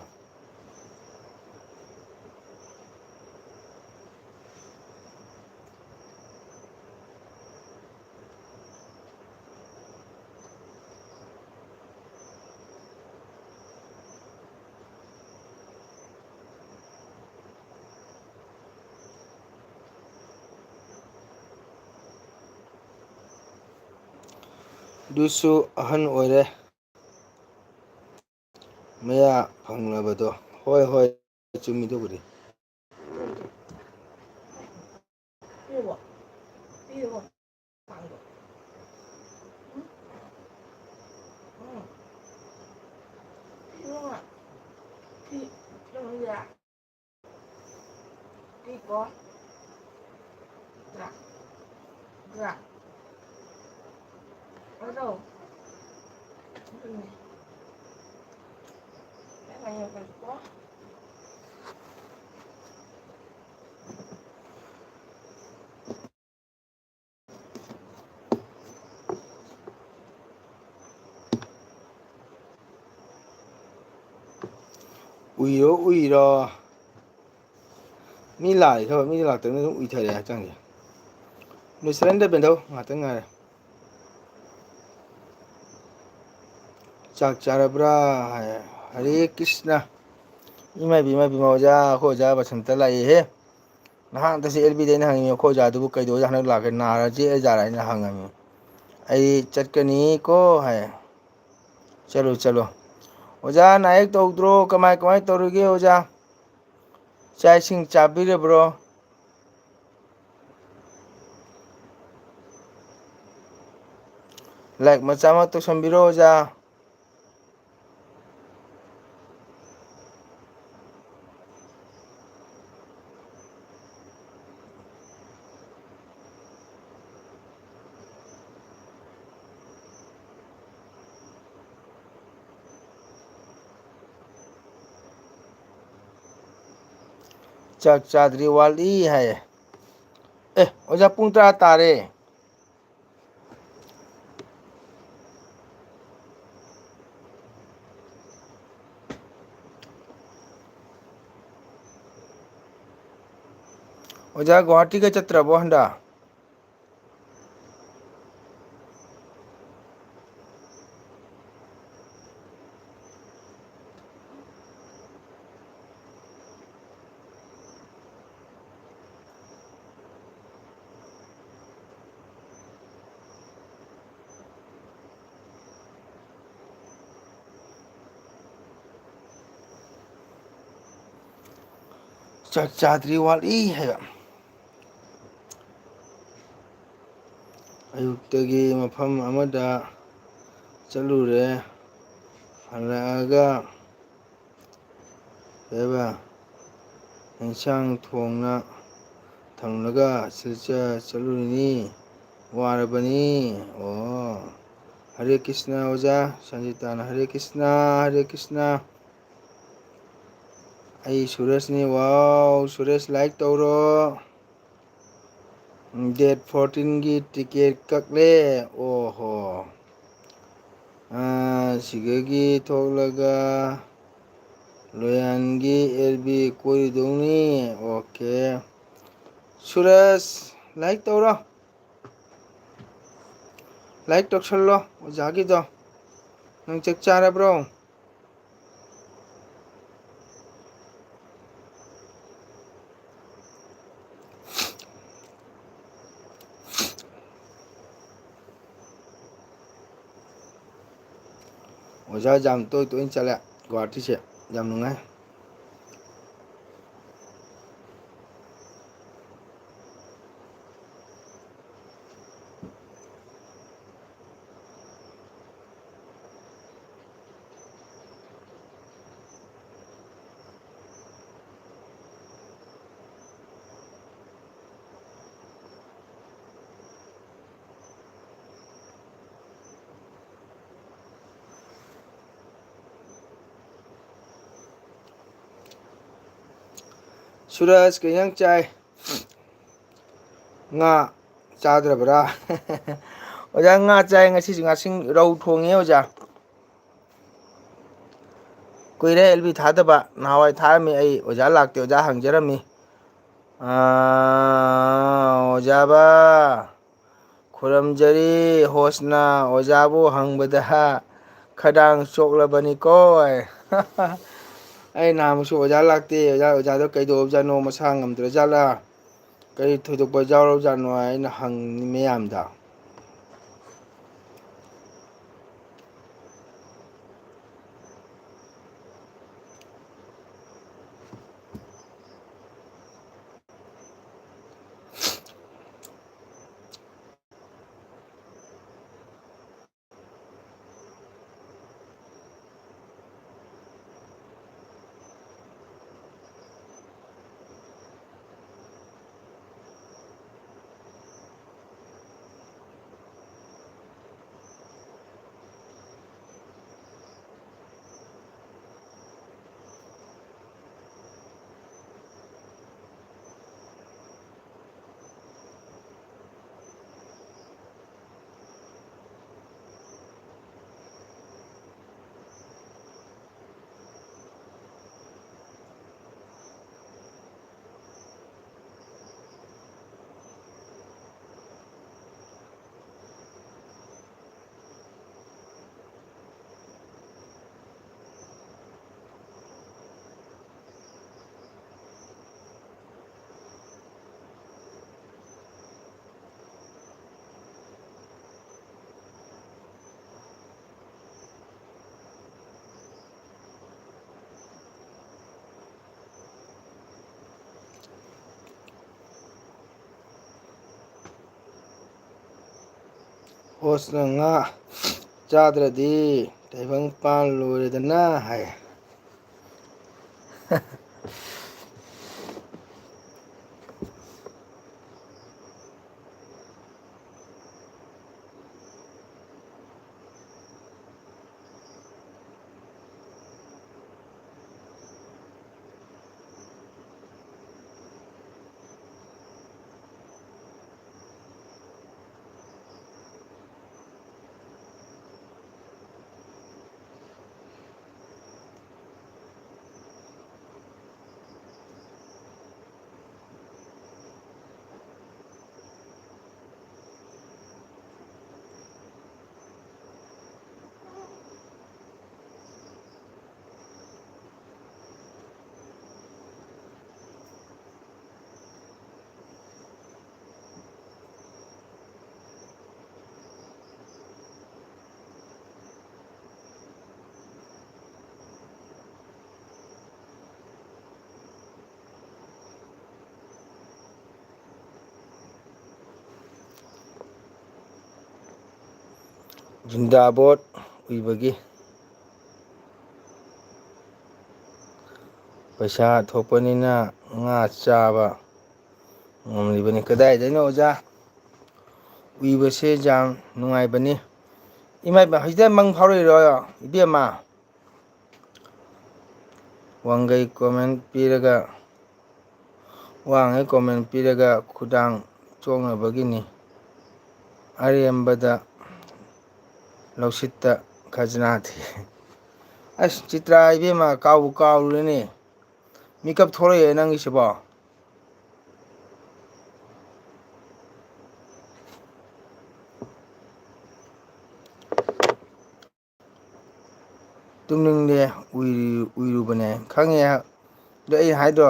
ꯑꯗꯨꯁꯨ ꯑꯍꯟ ꯑꯣꯏꯔꯦ꯫ ꯃꯌꯥ ꯐꯪꯂꯕꯗꯣ꯫ ꯍꯣꯏ, ꯍꯣꯏ, ꯆꯨꯝꯃꯤꯗꯨꯕꯨꯗꯤ꯫ ꯁꯤꯀꯣ꯫ ꯒ꯭ꯔꯥ꯫ ꯒ꯭ꯔꯥ꯫ ꯑꯗꯣ꯫ ꯑꯗꯨꯅꯦ꯫ ꯀꯣ꯫ ꯎꯏꯔꯣ, ꯎꯏꯔꯣ꯫ ꯃꯤ ꯂꯥꯛꯑꯦ ꯈꯔ, ꯃꯤꯗꯤ ꯂꯥꯛꯇꯕꯅꯤꯅ ꯑꯗꯨꯝ ꯎꯏꯊꯔꯦ ꯍꯛꯆꯥꯡꯁꯦ꯫ ꯂꯣꯏꯁꯤꯜꯂꯅꯤꯗ ꯕꯦꯟꯗꯧ, ꯉꯥꯛꯇꯪ ꯉꯥꯏꯔꯦ꯫ ꯆꯥꯛ ꯆꯥꯔꯕ꯭ꯔꯥ ꯍꯥꯏ꯫ ꯍꯔꯦ ꯀ꯭ꯔꯤꯁꯅ꯫ ꯏꯃꯥꯏ ꯄꯦꯝꯃ, ꯏꯃꯥꯏ ꯄꯦꯝꯃ, ꯑꯣꯖꯥ, ꯑꯩꯈꯣꯏ ꯑꯣꯖꯥ ꯕꯁꯟꯇ ꯂꯥꯛꯑꯦꯍꯦ꯫ ꯅꯍꯥꯟꯗꯁꯨ ꯑꯦꯜ ꯕꯤꯗ ꯑꯩꯅ ꯍꯪꯉꯤꯅꯦ, "ꯑꯩꯈꯣꯏ ꯑꯣꯖꯥꯗꯨꯕꯨ ꯀꯩꯗꯧꯕ ꯍꯟꯗꯛ ꯂꯥꯛꯀꯦ? ꯅꯥꯔ ꯆꯦꯛꯑ ꯖꯥꯠꯔ?" ꯑꯩꯅ ꯍꯪꯉꯝꯃꯤ꯫ "ꯑꯩ ꯆꯠꯀꯅꯤꯀꯣ" ꯍꯥꯏ꯫ "ꯆꯠꯂꯣ, ꯆꯠꯂꯣ꯫" ꯑꯣꯖꯥ, ꯅꯥ ꯑꯌꯦꯛ ꯇꯧꯗ꯭ꯔꯣ? ꯀꯃꯥꯏ, ꯀꯃꯥꯏ ꯇꯧꯔꯤꯒꯦ ꯑꯣꯖꯥ? ꯆꯥꯛ ꯏꯁꯤꯡ ꯆꯥꯕꯤꯔꯕ꯭ꯔꯣ? ꯂꯥꯏꯛ ꯃꯆꯥ ꯑꯃ ꯇꯧꯁꯟꯕꯤꯔꯣ ꯑꯣꯖꯥ꯫ ꯆꯥꯛ ꯆꯥꯗ꯭ꯔꯤ, ꯋꯥꯠꯂꯤ ꯍꯥꯏꯌꯦ꯫ ꯑꯦ, ꯑꯣꯖꯥ, ꯄꯨꯡ ꯇꯔꯥ ꯇꯥꯔꯦ꯫ ꯑꯣꯖꯥ, ꯒꯨꯋꯥꯍꯥꯇꯤꯒ ꯆꯠꯇ꯭ꯔꯕꯣ ꯍꯟꯗꯛ? ꯆꯥꯛ ꯆꯥꯗ꯭ꯔꯤ, ꯋꯥꯠꯂꯤ ꯍꯥꯏꯕ꯫ ꯑꯌꯨꯛꯇꯒꯤ ꯃꯐꯝ ꯑꯃꯗ ꯆꯠꯂꯨꯔꯦ, ꯍꯜꯂꯛꯑꯒ ꯀꯩꯕ? ꯏꯟꯁꯥꯡ ꯊꯣꯡꯅ ꯊꯝꯂꯒ ꯁꯤꯜꯆꯔ ꯆꯠꯂꯨꯔꯤꯅꯤ꯫ ꯋꯥꯔꯕꯅꯤ꯫ ꯑꯣ꯫ ꯍꯔꯦ ꯀ꯭ꯔꯤꯁꯅ ꯑꯣꯖꯥ꯫ ꯁꯟꯖꯤꯇꯥꯅ ꯍꯔꯦ ꯀ꯭ꯔꯤꯁꯅ, ꯍꯔꯦ ꯀ꯭ꯔꯤꯁꯅ꯫ ꯑꯩ ꯁꯨꯔꯖꯅꯤ꯫ ꯋꯥꯎ, ꯁꯨꯔꯖ like ꯇꯧꯔꯣ꯫ Date fourteenꯒꯤ ticket ꯀꯛꯂꯦ꯫ ꯑꯣꯍꯣ꯫ ꯑꯥ, ꯁꯤꯗꯒꯤ ꯊꯣꯛꯂꯒ ꯂꯣꯌꯥꯟꯒꯤ L B ꯀꯣꯏꯔꯨꯗꯧꯅꯤ꯫ Okay꯫ ꯁꯨꯔꯖ, like ꯇꯧꯔꯣ꯫ Like ꯇꯧꯁꯜꯂꯣ ꯑꯣꯖꯥꯒꯤꯗꯣ꯫ ꯅꯪ ꯆꯥꯛ ꯆꯥꯔꯕ꯭ꯔꯣ? ꯑꯣꯖꯥ ꯌꯥꯝ ꯇꯣꯏ ꯇꯣꯏꯅ ꯆꯠꯂꯦ ꯒꯨꯍꯥꯇꯤꯁꯦ, ꯌꯥꯝ ꯅꯨꯡꯉꯥꯏ꯫ ꯁꯨꯔꯖ, ꯀꯩ ꯏꯟꯖꯥꯡ ꯆꯥꯏ? ꯉꯥ ꯆꯥꯗ꯭ꯔꯕ꯭ꯔꯥ? ꯑꯣꯖꯥ, ꯉꯥ ꯆꯥꯏ ꯉꯁꯤꯁꯨ, ꯉꯥꯁꯤꯡ ꯔꯧ ꯊꯣꯡꯉꯦ ꯑꯣꯖꯥ꯫ ꯀꯨꯏꯔꯦ L B ꯊꯥꯗꯕ, ꯅꯍꯥꯟꯋꯥꯏ ꯊꯥꯔꯝꯃꯤ ꯑꯩ, ꯑꯣꯖꯥ ꯂꯥꯛꯇꯦ, ꯑꯣꯖꯥ ꯍꯪꯖꯔꯝꯃꯤ꯫ ꯑꯥ, ꯑꯣꯖꯥꯕ꯫ ꯈꯨꯔꯨꯝꯖꯔꯤ꯫ ꯍꯣꯁꯅ ꯑꯣꯖꯥꯕꯨ ꯍꯪꯕꯗ ꯈꯗꯥꯡ ꯆꯣꯛꯂꯕꯅꯤꯀꯣ꯫ ꯑꯩ ꯅꯍꯥꯟꯃꯨꯛꯁꯨ ꯑꯣꯖꯥ ꯂꯥꯛꯇꯦ, ꯑꯣꯖꯥ, ꯑꯣꯖꯥꯗꯣ ꯀꯩꯗꯧꯔꯕꯖꯥꯠꯅꯣ, ꯃꯁꯥ ꯉꯝꯗ꯭ꯔꯖꯥꯠꯂꯥ, ꯀꯔꯤ ꯊꯣꯏꯗꯣꯛꯄ ꯌꯥꯎꯔꯕꯖꯥꯠꯅꯣ ꯍꯥꯏꯅ ꯍꯪꯉꯤ ꯃꯌꯥꯝꯗ꯫ ꯍꯣꯁꯅ ꯉꯥ ꯆꯥꯗ꯭ꯔꯗꯤ ꯇꯥꯏꯕꯪ ꯄꯥꯟ ꯂꯣꯏꯔꯦꯗꯅ ꯍꯥꯏ꯫ ꯖꯤꯟꯗꯥꯕꯣꯠ ꯎꯏꯕꯒꯤ ꯄꯩꯁꯥ ꯊꯣꯛꯄꯅꯤꯅ ꯉꯥ ꯆꯥꯕ ꯉꯝꯂꯤꯕꯅꯤ꯫ ꯀꯗꯥꯏꯗꯩꯅꯣ ꯑꯣꯖꯥ? ꯎꯏꯕꯁꯦ ꯌꯥꯝ ꯅꯨꯡꯉꯥꯏꯕꯅꯤ꯫ ꯏꯃꯥ, ꯏꯃꯥ, ꯍꯧꯖꯤꯛꯇ ꯃꯪ ꯐꯥꯎꯔꯛꯏꯔꯣ, ꯏꯕꯦꯝꯃ? ꯋꯥꯡꯒꯩ comment ꯄꯤꯔꯒ, ꯋꯥꯡꯒꯩ comment ꯄꯤꯔꯒ ꯈꯨꯗꯥꯡ ꯆꯣꯛꯅꯕꯒꯤꯅꯤ꯫ ꯑꯔꯦꯝꯕꯗ ꯂꯧꯁꯤꯠꯇ ꯈꯖꯅꯥ ꯊꯤ꯫ ꯑꯁ, ꯆꯤꯇ꯭ꯔꯥ ꯏꯕꯦꯝꯃ, ꯀꯥꯎꯕꯨ ꯀꯥꯎꯔꯨꯔꯦꯅꯦ꯫ ꯃꯤꯀꯞ ꯊꯣꯛꯂꯛꯑꯦ ꯅꯪꯒꯤꯁꯤꯕꯣ꯫ ꯇꯨꯝꯅꯤꯡꯗꯦ, ꯎꯏ-, ꯎꯏꯔꯨꯕꯅꯦ꯫ ꯈꯪꯉꯦ꯫ ꯑꯗꯣ ꯑꯩ ꯍꯥꯏꯗ꯭ꯔꯣ,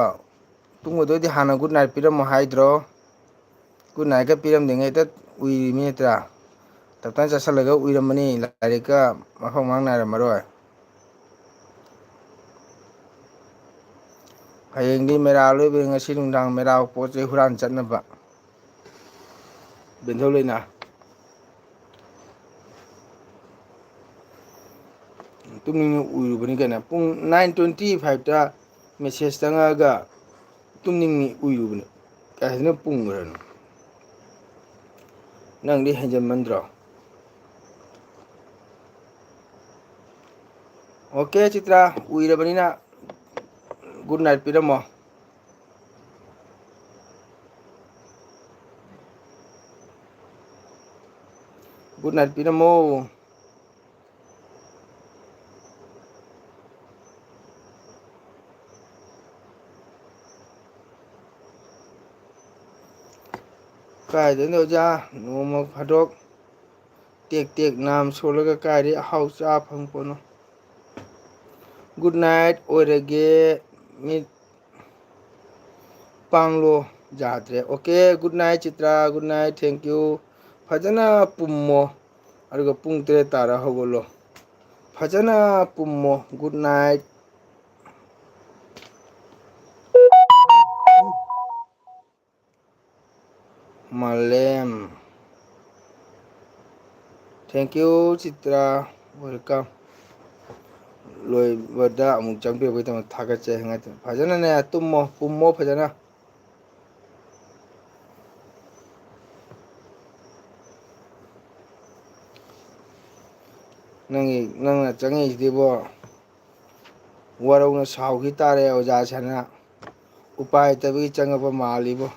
ꯇꯨꯝꯒꯗꯣꯏꯗꯤ ꯍꯥꯟꯅ good night ꯄꯤꯔꯝꯃꯣ ꯍꯥꯏꯗ꯭ꯔꯣ? Good night ꯀ ꯄꯤꯔꯝꯗ꯭ꯔꯤꯉꯩꯗ ꯎꯏꯔꯤꯃꯤ ꯅꯠꯇ꯭ꯔꯥ? ꯇꯞꯇꯥꯏ ꯆꯥꯁꯤꯜꯂꯒ ꯎꯏꯔꯝꯃꯅꯤ, ꯂꯥꯏꯔꯤꯛꯀ ꯃꯐꯝ ꯃꯔꯥꯡ ꯅꯥꯏꯔꯝꯃꯔꯣꯏ꯫ ꯍꯌꯦꯡꯗꯤ ꯃꯦꯔꯥ ꯂꯣꯏꯕꯩ ꯉꯁꯤ ꯅꯨꯡꯗꯥꯡ ꯃꯦꯔꯥ ꯄꯣꯠ ꯆꯩ ꯍꯨꯔꯥꯟ ꯆꯠꯅꯕ꯫ ꯕꯦꯟꯊꯧ ꯂꯩꯅꯥ꯫ ꯇꯨꯝꯅꯤꯡꯅ ꯎꯏꯔꯨꯕꯅꯤ ꯀꯩꯅꯣ꯫ ꯄꯨꯡ nine twenty fiveꯇ message ꯆꯪꯉꯛꯑꯒ ꯇꯨꯝꯅꯤꯡꯉꯤ ꯎꯏꯔꯨꯕꯅꯤ꯫ ꯀꯥꯏꯗꯅ ꯄꯨꯡꯈ꯭ꯔꯅꯣ? ꯅꯪꯗꯤ ꯍꯦꯟꯖꯟꯃꯟꯗ꯭ꯔꯣ? ꯑꯣꯀꯦ ꯆꯤꯇ꯭ꯔꯥ, ꯎꯏꯔꯕꯅꯤꯅ good night ꯄꯤꯔꯝꯃꯣ꯫ Good night ꯄꯤꯔꯝꯃꯣ꯫ ꯀꯥꯏꯗꯩꯅꯣ ꯑꯣꯖꯥ, ꯅꯣꯡꯃ ꯐꯥꯗꯣꯛ ꯇꯦꯛ ꯇꯦꯛ ꯅꯥꯝ ꯁꯣꯜꯂꯒ ꯀꯥꯏꯗꯩ ꯑꯍꯥꯎ ꯆꯥ ꯐꯪ ꯄꯣꯠꯅꯣ? Good night ꯑꯣꯏꯔꯒꯦ, ꯃꯤꯠ ꯄꯥꯡꯂꯣ꯫ ꯌꯥꯗ꯭ꯔꯦ꯫ Okay, good night Chitra, good night, thank you꯫ ꯐꯖꯅ ꯄꯨꯝꯃꯣ, ꯑꯗꯨꯒ ꯄꯨꯡ ꯇꯔꯦꯠ ꯇꯥꯔ ꯍꯧꯒꯠꯂꯣ꯫ ꯐꯖꯅ ꯄꯨꯝꯃꯣ꯫ Good night꯫ ꯃꯥꯂꯦꯝ꯫ Thank you Chitra, welcome꯫ ꯂꯣꯏꯕꯗ ꯑꯃꯨꯛ ꯆꯪꯕꯤꯔꯛꯄꯒꯤꯗꯃꯛ ꯊꯥꯒꯠꯆꯔꯤ꯫ ꯐꯖꯅꯅꯦ ꯇꯨꯝꯃꯣ, ꯄꯨꯝꯃꯣ ꯐꯖꯅ꯫ ꯅꯪꯒꯤ, ꯅꯪꯅ ꯆꯪꯉꯛꯏꯁꯤꯗꯤꯕꯣ, ꯋꯥꯔꯧꯅ ꯁꯥꯎꯈꯤ ꯇꯥꯔꯦ ꯑꯣꯖꯥꯁꯦꯅ꯫ ꯎꯄꯥꯏ ꯂꯩꯇꯕꯒꯤ ꯆꯪꯉꯛꯄ ꯃꯥꯜꯂꯤꯕꯣ꯫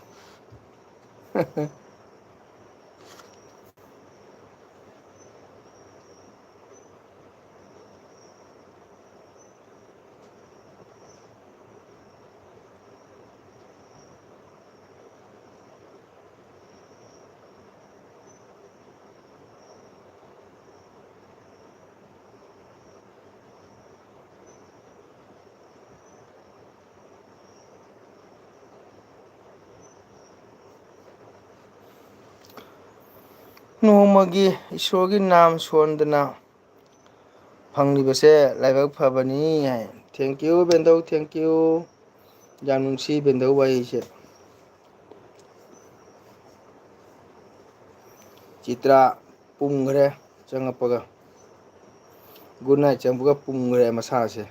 ꯅꯣꯡꯃꯒꯤ ꯏꯁꯣꯔꯒꯤ ꯅꯥꯝ ꯁꯣꯟꯗꯅ ꯐꯪꯂꯤꯕꯁꯦ ꯂꯥꯏꯕꯛ ꯐꯕꯅꯤ ꯍꯥꯏ꯫ Thank you ꯕꯦꯟꯗꯧ, thank you꯫ ꯌꯥꯝ ꯅꯨꯡꯁꯤ ꯕꯦꯟꯗꯧ ꯋꯥꯍꯩꯁꯦ꯫ ꯆꯤꯇ꯭ꯔꯥ ꯄꯨꯝꯈ꯭ꯔꯦ ꯆꯪꯉꯛꯄꯒ꯫ ꯒꯨꯗ ꯅꯥꯏꯠ ꯆꯪꯕꯒ ꯄꯨꯝꯈ꯭ꯔꯦ ꯃꯁꯥꯁꯦ꯫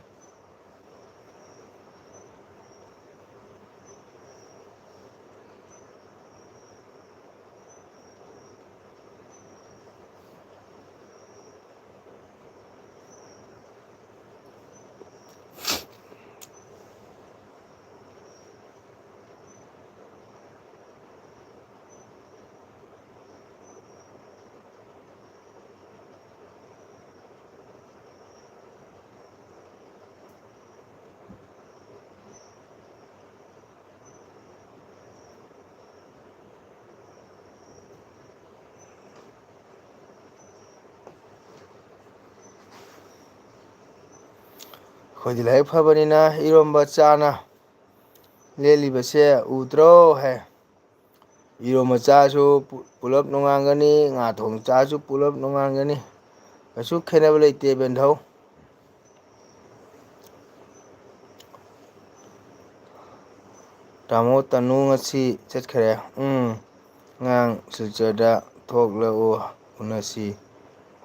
ꯑꯩꯈꯣꯏꯗꯤ ꯂꯥꯏꯔꯤꯛ ꯐꯕꯅꯤꯅ ꯏꯔꯣꯝꯕ ꯆꯥꯅ ꯂꯦꯜꯂꯤꯕꯁꯦ ꯎꯗ꯭ꯔꯣ ꯍꯥꯏ꯫ ꯏꯔꯣꯝꯕ ꯆꯥꯁꯨ ꯄꯨ-, ꯄꯨꯂꯞ ꯅꯣꯡꯉꯥꯟꯒꯅꯤ, ꯉꯥ ꯊꯣꯡ ꯆꯥꯁꯨ ꯄꯨꯂꯞ ꯅꯣꯡꯉꯥꯟꯒꯅꯤ꯫ ꯀꯩꯁꯨ ꯈꯦꯠꯅꯕ ꯂꯩꯇꯦ, ꯕꯦꯟꯙꯧ꯫ ꯇꯥꯃꯣ ꯇꯅꯨ ꯉꯁꯤ ꯆꯠꯈ꯭ꯔꯦ꯫ ꯎꯝ, ꯉꯔꯥꯡ ꯁꯤꯜꯆꯔꯗ ꯊꯣꯛꯂꯛꯎ, ꯎꯅꯁꯤ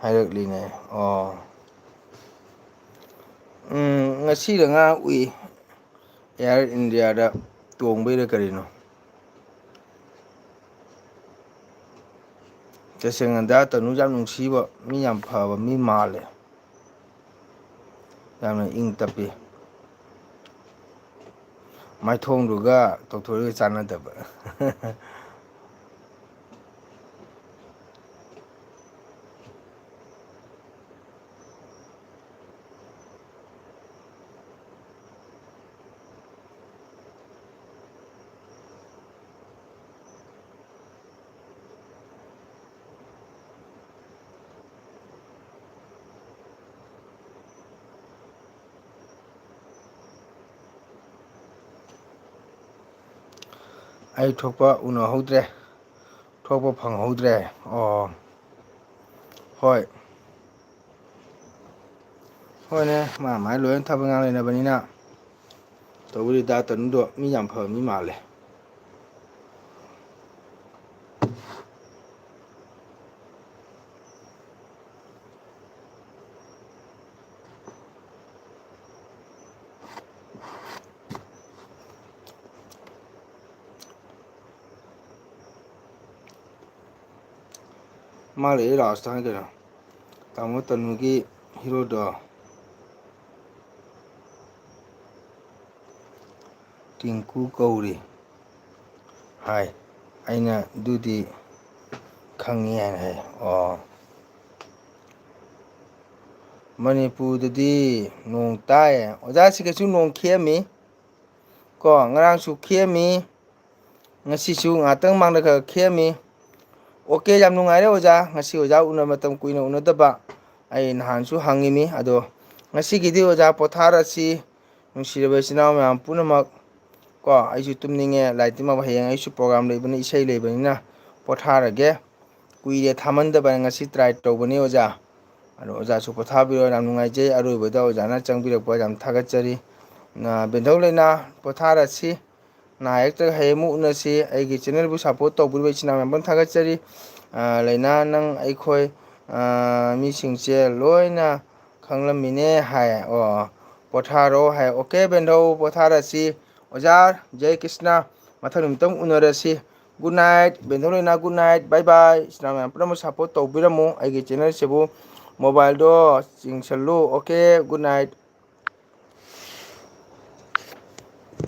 ꯍꯥꯏꯔꯛꯂꯤꯅꯦ꯫ ꯑꯣ꯫ ꯎꯝ, ꯉꯁꯤꯔ ꯉꯔꯥꯡ ꯎꯏ꯫ ꯑꯦꯌꯥꯔ ꯏꯟꯗꯤꯌꯥꯗ ꯇꯣꯡꯕꯩꯔ ꯀꯔꯤꯅꯣ꯫ ꯇꯁꯦꯡꯅ ꯗꯥ ꯇꯅꯨꯁꯦ ꯌꯥꯝ ꯅꯨꯡꯁꯤꯕ, ꯃꯤ ꯌꯥꯝ ꯐꯕ ꯃꯤ ꯃꯥꯜꯂꯦ꯫ ꯌꯥꯝꯅ ꯏꯪ ꯇꯞꯄꯤ꯫ ꯃꯥꯏꯊꯣꯡꯗꯨꯒ ꯇꯧꯊꯣꯔꯛꯏꯒ ꯆꯥꯟꯅꯗꯕ꯫ ꯑꯩ ꯊꯣꯛꯄ ꯎꯅꯍꯧꯗ꯭ꯔꯦ, ꯊꯣꯛꯄ ꯐꯪꯍꯧꯗ꯭ꯔꯦ꯫ ꯑꯣ, ꯍꯣꯏ꯫ ꯍꯣꯏꯅꯦ, ꯃꯥ ꯃꯥꯏ ꯂꯣꯏꯅ ꯊꯕꯛ ꯏꯪꯈꯥꯡ ꯂꯩꯅꯕꯅꯤꯅ꯫ ꯇꯧꯕꯨꯗꯤ ꯗꯥ ꯇꯅꯨꯗꯣ ꯃꯤ ꯌꯥꯝ ꯐꯕ ꯃꯤ ꯃꯥꯜꯂꯦ꯫ ꯃꯥ ꯂꯩ ꯔꯥꯖꯁꯊꯥꯟ ꯀꯩꯅꯣ꯫ ꯇꯥꯃꯣ ꯇꯅꯨꯒꯤ ꯍꯤꯔꯣꯗꯣ ꯇꯤꯡꯀꯨ ꯀꯧꯔꯤ ꯍꯥꯏ꯫ ꯑꯩꯅ ꯑꯗꯨꯗꯤ ꯈꯪꯉꯤ ꯍꯥꯏꯅ ꯍꯥꯏ꯫ ꯑꯣ꯫ ꯃꯅꯤꯄꯨꯔꯗꯗꯤ ꯅꯣꯡ ꯇꯥꯏ꯫ ꯑꯣꯖꯥ ꯁꯤꯒꯁꯨ ꯅꯣꯡ ꯈꯤꯛꯑꯝꯃꯤ꯫ ꯀꯣ, ꯉꯔꯥꯡꯁꯨ ꯈꯤꯛꯑꯝꯃꯤ꯫ ꯉꯁꯤꯁꯨ ꯉꯥꯏꯍꯥꯛꯇꯪ ꯃꯥꯡꯗ ꯈꯔ ꯈꯤꯛꯑꯝꯃꯤ꯫ ꯑꯣꯀꯦ, ꯌꯥꯝ ꯅꯨꯡꯉꯥꯏꯔꯦ ꯑꯣꯖꯥ꯫ ꯉꯁꯤ ꯑꯣꯖꯥ ꯎꯅꯕ ꯃꯇꯝ ꯀꯨꯏꯅ ꯎꯅꯗꯕ꯫ ꯑꯩ ꯅꯍꯥꯟꯁꯨ ꯍꯪꯉꯤꯃꯤ꯫ ꯑꯗꯣ ꯉꯁꯤꯒꯤꯗꯤ ꯑꯣꯖꯥ ꯄꯣꯊꯥꯔꯁꯤ꯫ ꯅꯨꯡꯁꯤꯔꯕ ꯏꯆꯤꯟ ꯏꯅꯥꯎ ꯃꯌꯥꯝ ꯄꯨꯝꯅꯃꯛ꯫ ꯀꯣ, ꯑꯩꯁꯨ ꯇꯨꯝꯅꯤꯡꯉꯦ꯫ ꯂꯥꯏꯔꯤꯛ ꯇꯝꯕ ꯍꯌꯦꯡ ꯑꯩꯁꯨ program ꯂꯩꯕꯅꯤ, ꯏꯁꯩ ꯂꯩꯕꯅꯤꯅ ꯄꯣꯊꯥꯔꯒꯦ꯫ ꯀꯨꯏꯔꯦ ꯊꯥꯃꯟꯗꯕ, ꯉꯁꯤ try ꯇꯧꯕꯅꯤ ꯑꯣꯖꯥ꯫ ꯑꯗꯣ ꯑꯣꯖꯥꯁꯨ ꯄꯣꯊꯥꯕꯤꯔꯣ꯫ ꯌꯥꯝ ꯅꯨꯡꯉꯥꯏꯖꯩ꯫ ꯑꯔꯣꯏꯕꯗ ꯑꯣꯖꯥꯅ ꯆꯪꯕꯤꯔꯛꯄ ꯌꯥꯝ ꯊꯥꯒꯠꯆꯔꯤ꯫ ꯅ-, ꯕꯦꯟꯊꯧ ꯂꯩꯅꯥ ꯄꯣꯊꯥꯔꯁꯤ꯫ ꯅꯥ ꯌꯦꯛꯇ ꯍꯌꯦꯡ ꯑꯃꯨꯛ ꯎꯅꯁꯤ꯫ ꯑꯩꯒꯤ channelꯕꯨ support ꯇꯧꯕꯤꯔꯤꯕ ꯏꯆꯤꯟ ꯏꯅꯥꯎ ꯃꯌꯥꯝ ꯄꯨꯝꯅ ꯊꯥꯒꯠꯆꯔꯤ꯫ ꯑ, ꯂꯩꯅꯥ ꯅꯪ ꯑꯩꯈꯣꯏ, ꯑ, ꯃꯤꯁꯤꯡꯁꯦ ꯂꯣꯏꯅ ꯈꯪꯂꯝꯃꯤꯅꯦ ꯍꯥꯏ꯫ ꯑꯣ, ꯄꯣꯊꯥꯔꯣ ꯍꯥꯏ꯫ ꯑꯣꯀꯦ ꯕꯦꯟꯊꯧ, ꯄꯣꯊꯥꯔꯁꯤ꯫ ꯑꯣꯖꯥ ꯖꯦ ꯀ꯭ꯔꯤꯁꯅ, ꯃꯊꯪ ꯅꯨꯃꯤꯠꯇ ꯑꯃꯨꯛ ꯎꯅꯔꯁꯤ꯫ Good night ꯕꯦꯟꯊꯧ ꯂꯩꯅꯥ, good night, bye bye꯫ ꯏꯆꯤꯟ ꯏꯅꯥꯎ ꯃꯌꯥꯝ ꯄꯨꯝꯅꯃꯛ support ꯇꯧꯕꯤꯔꯝꯃꯨ꯫ ꯑꯩꯒꯤ channelꯁꯤꯕꯨ mobileꯗꯣ ꯆꯤꯡꯁꯜꯂꯨ꯫ Okay, good night꯫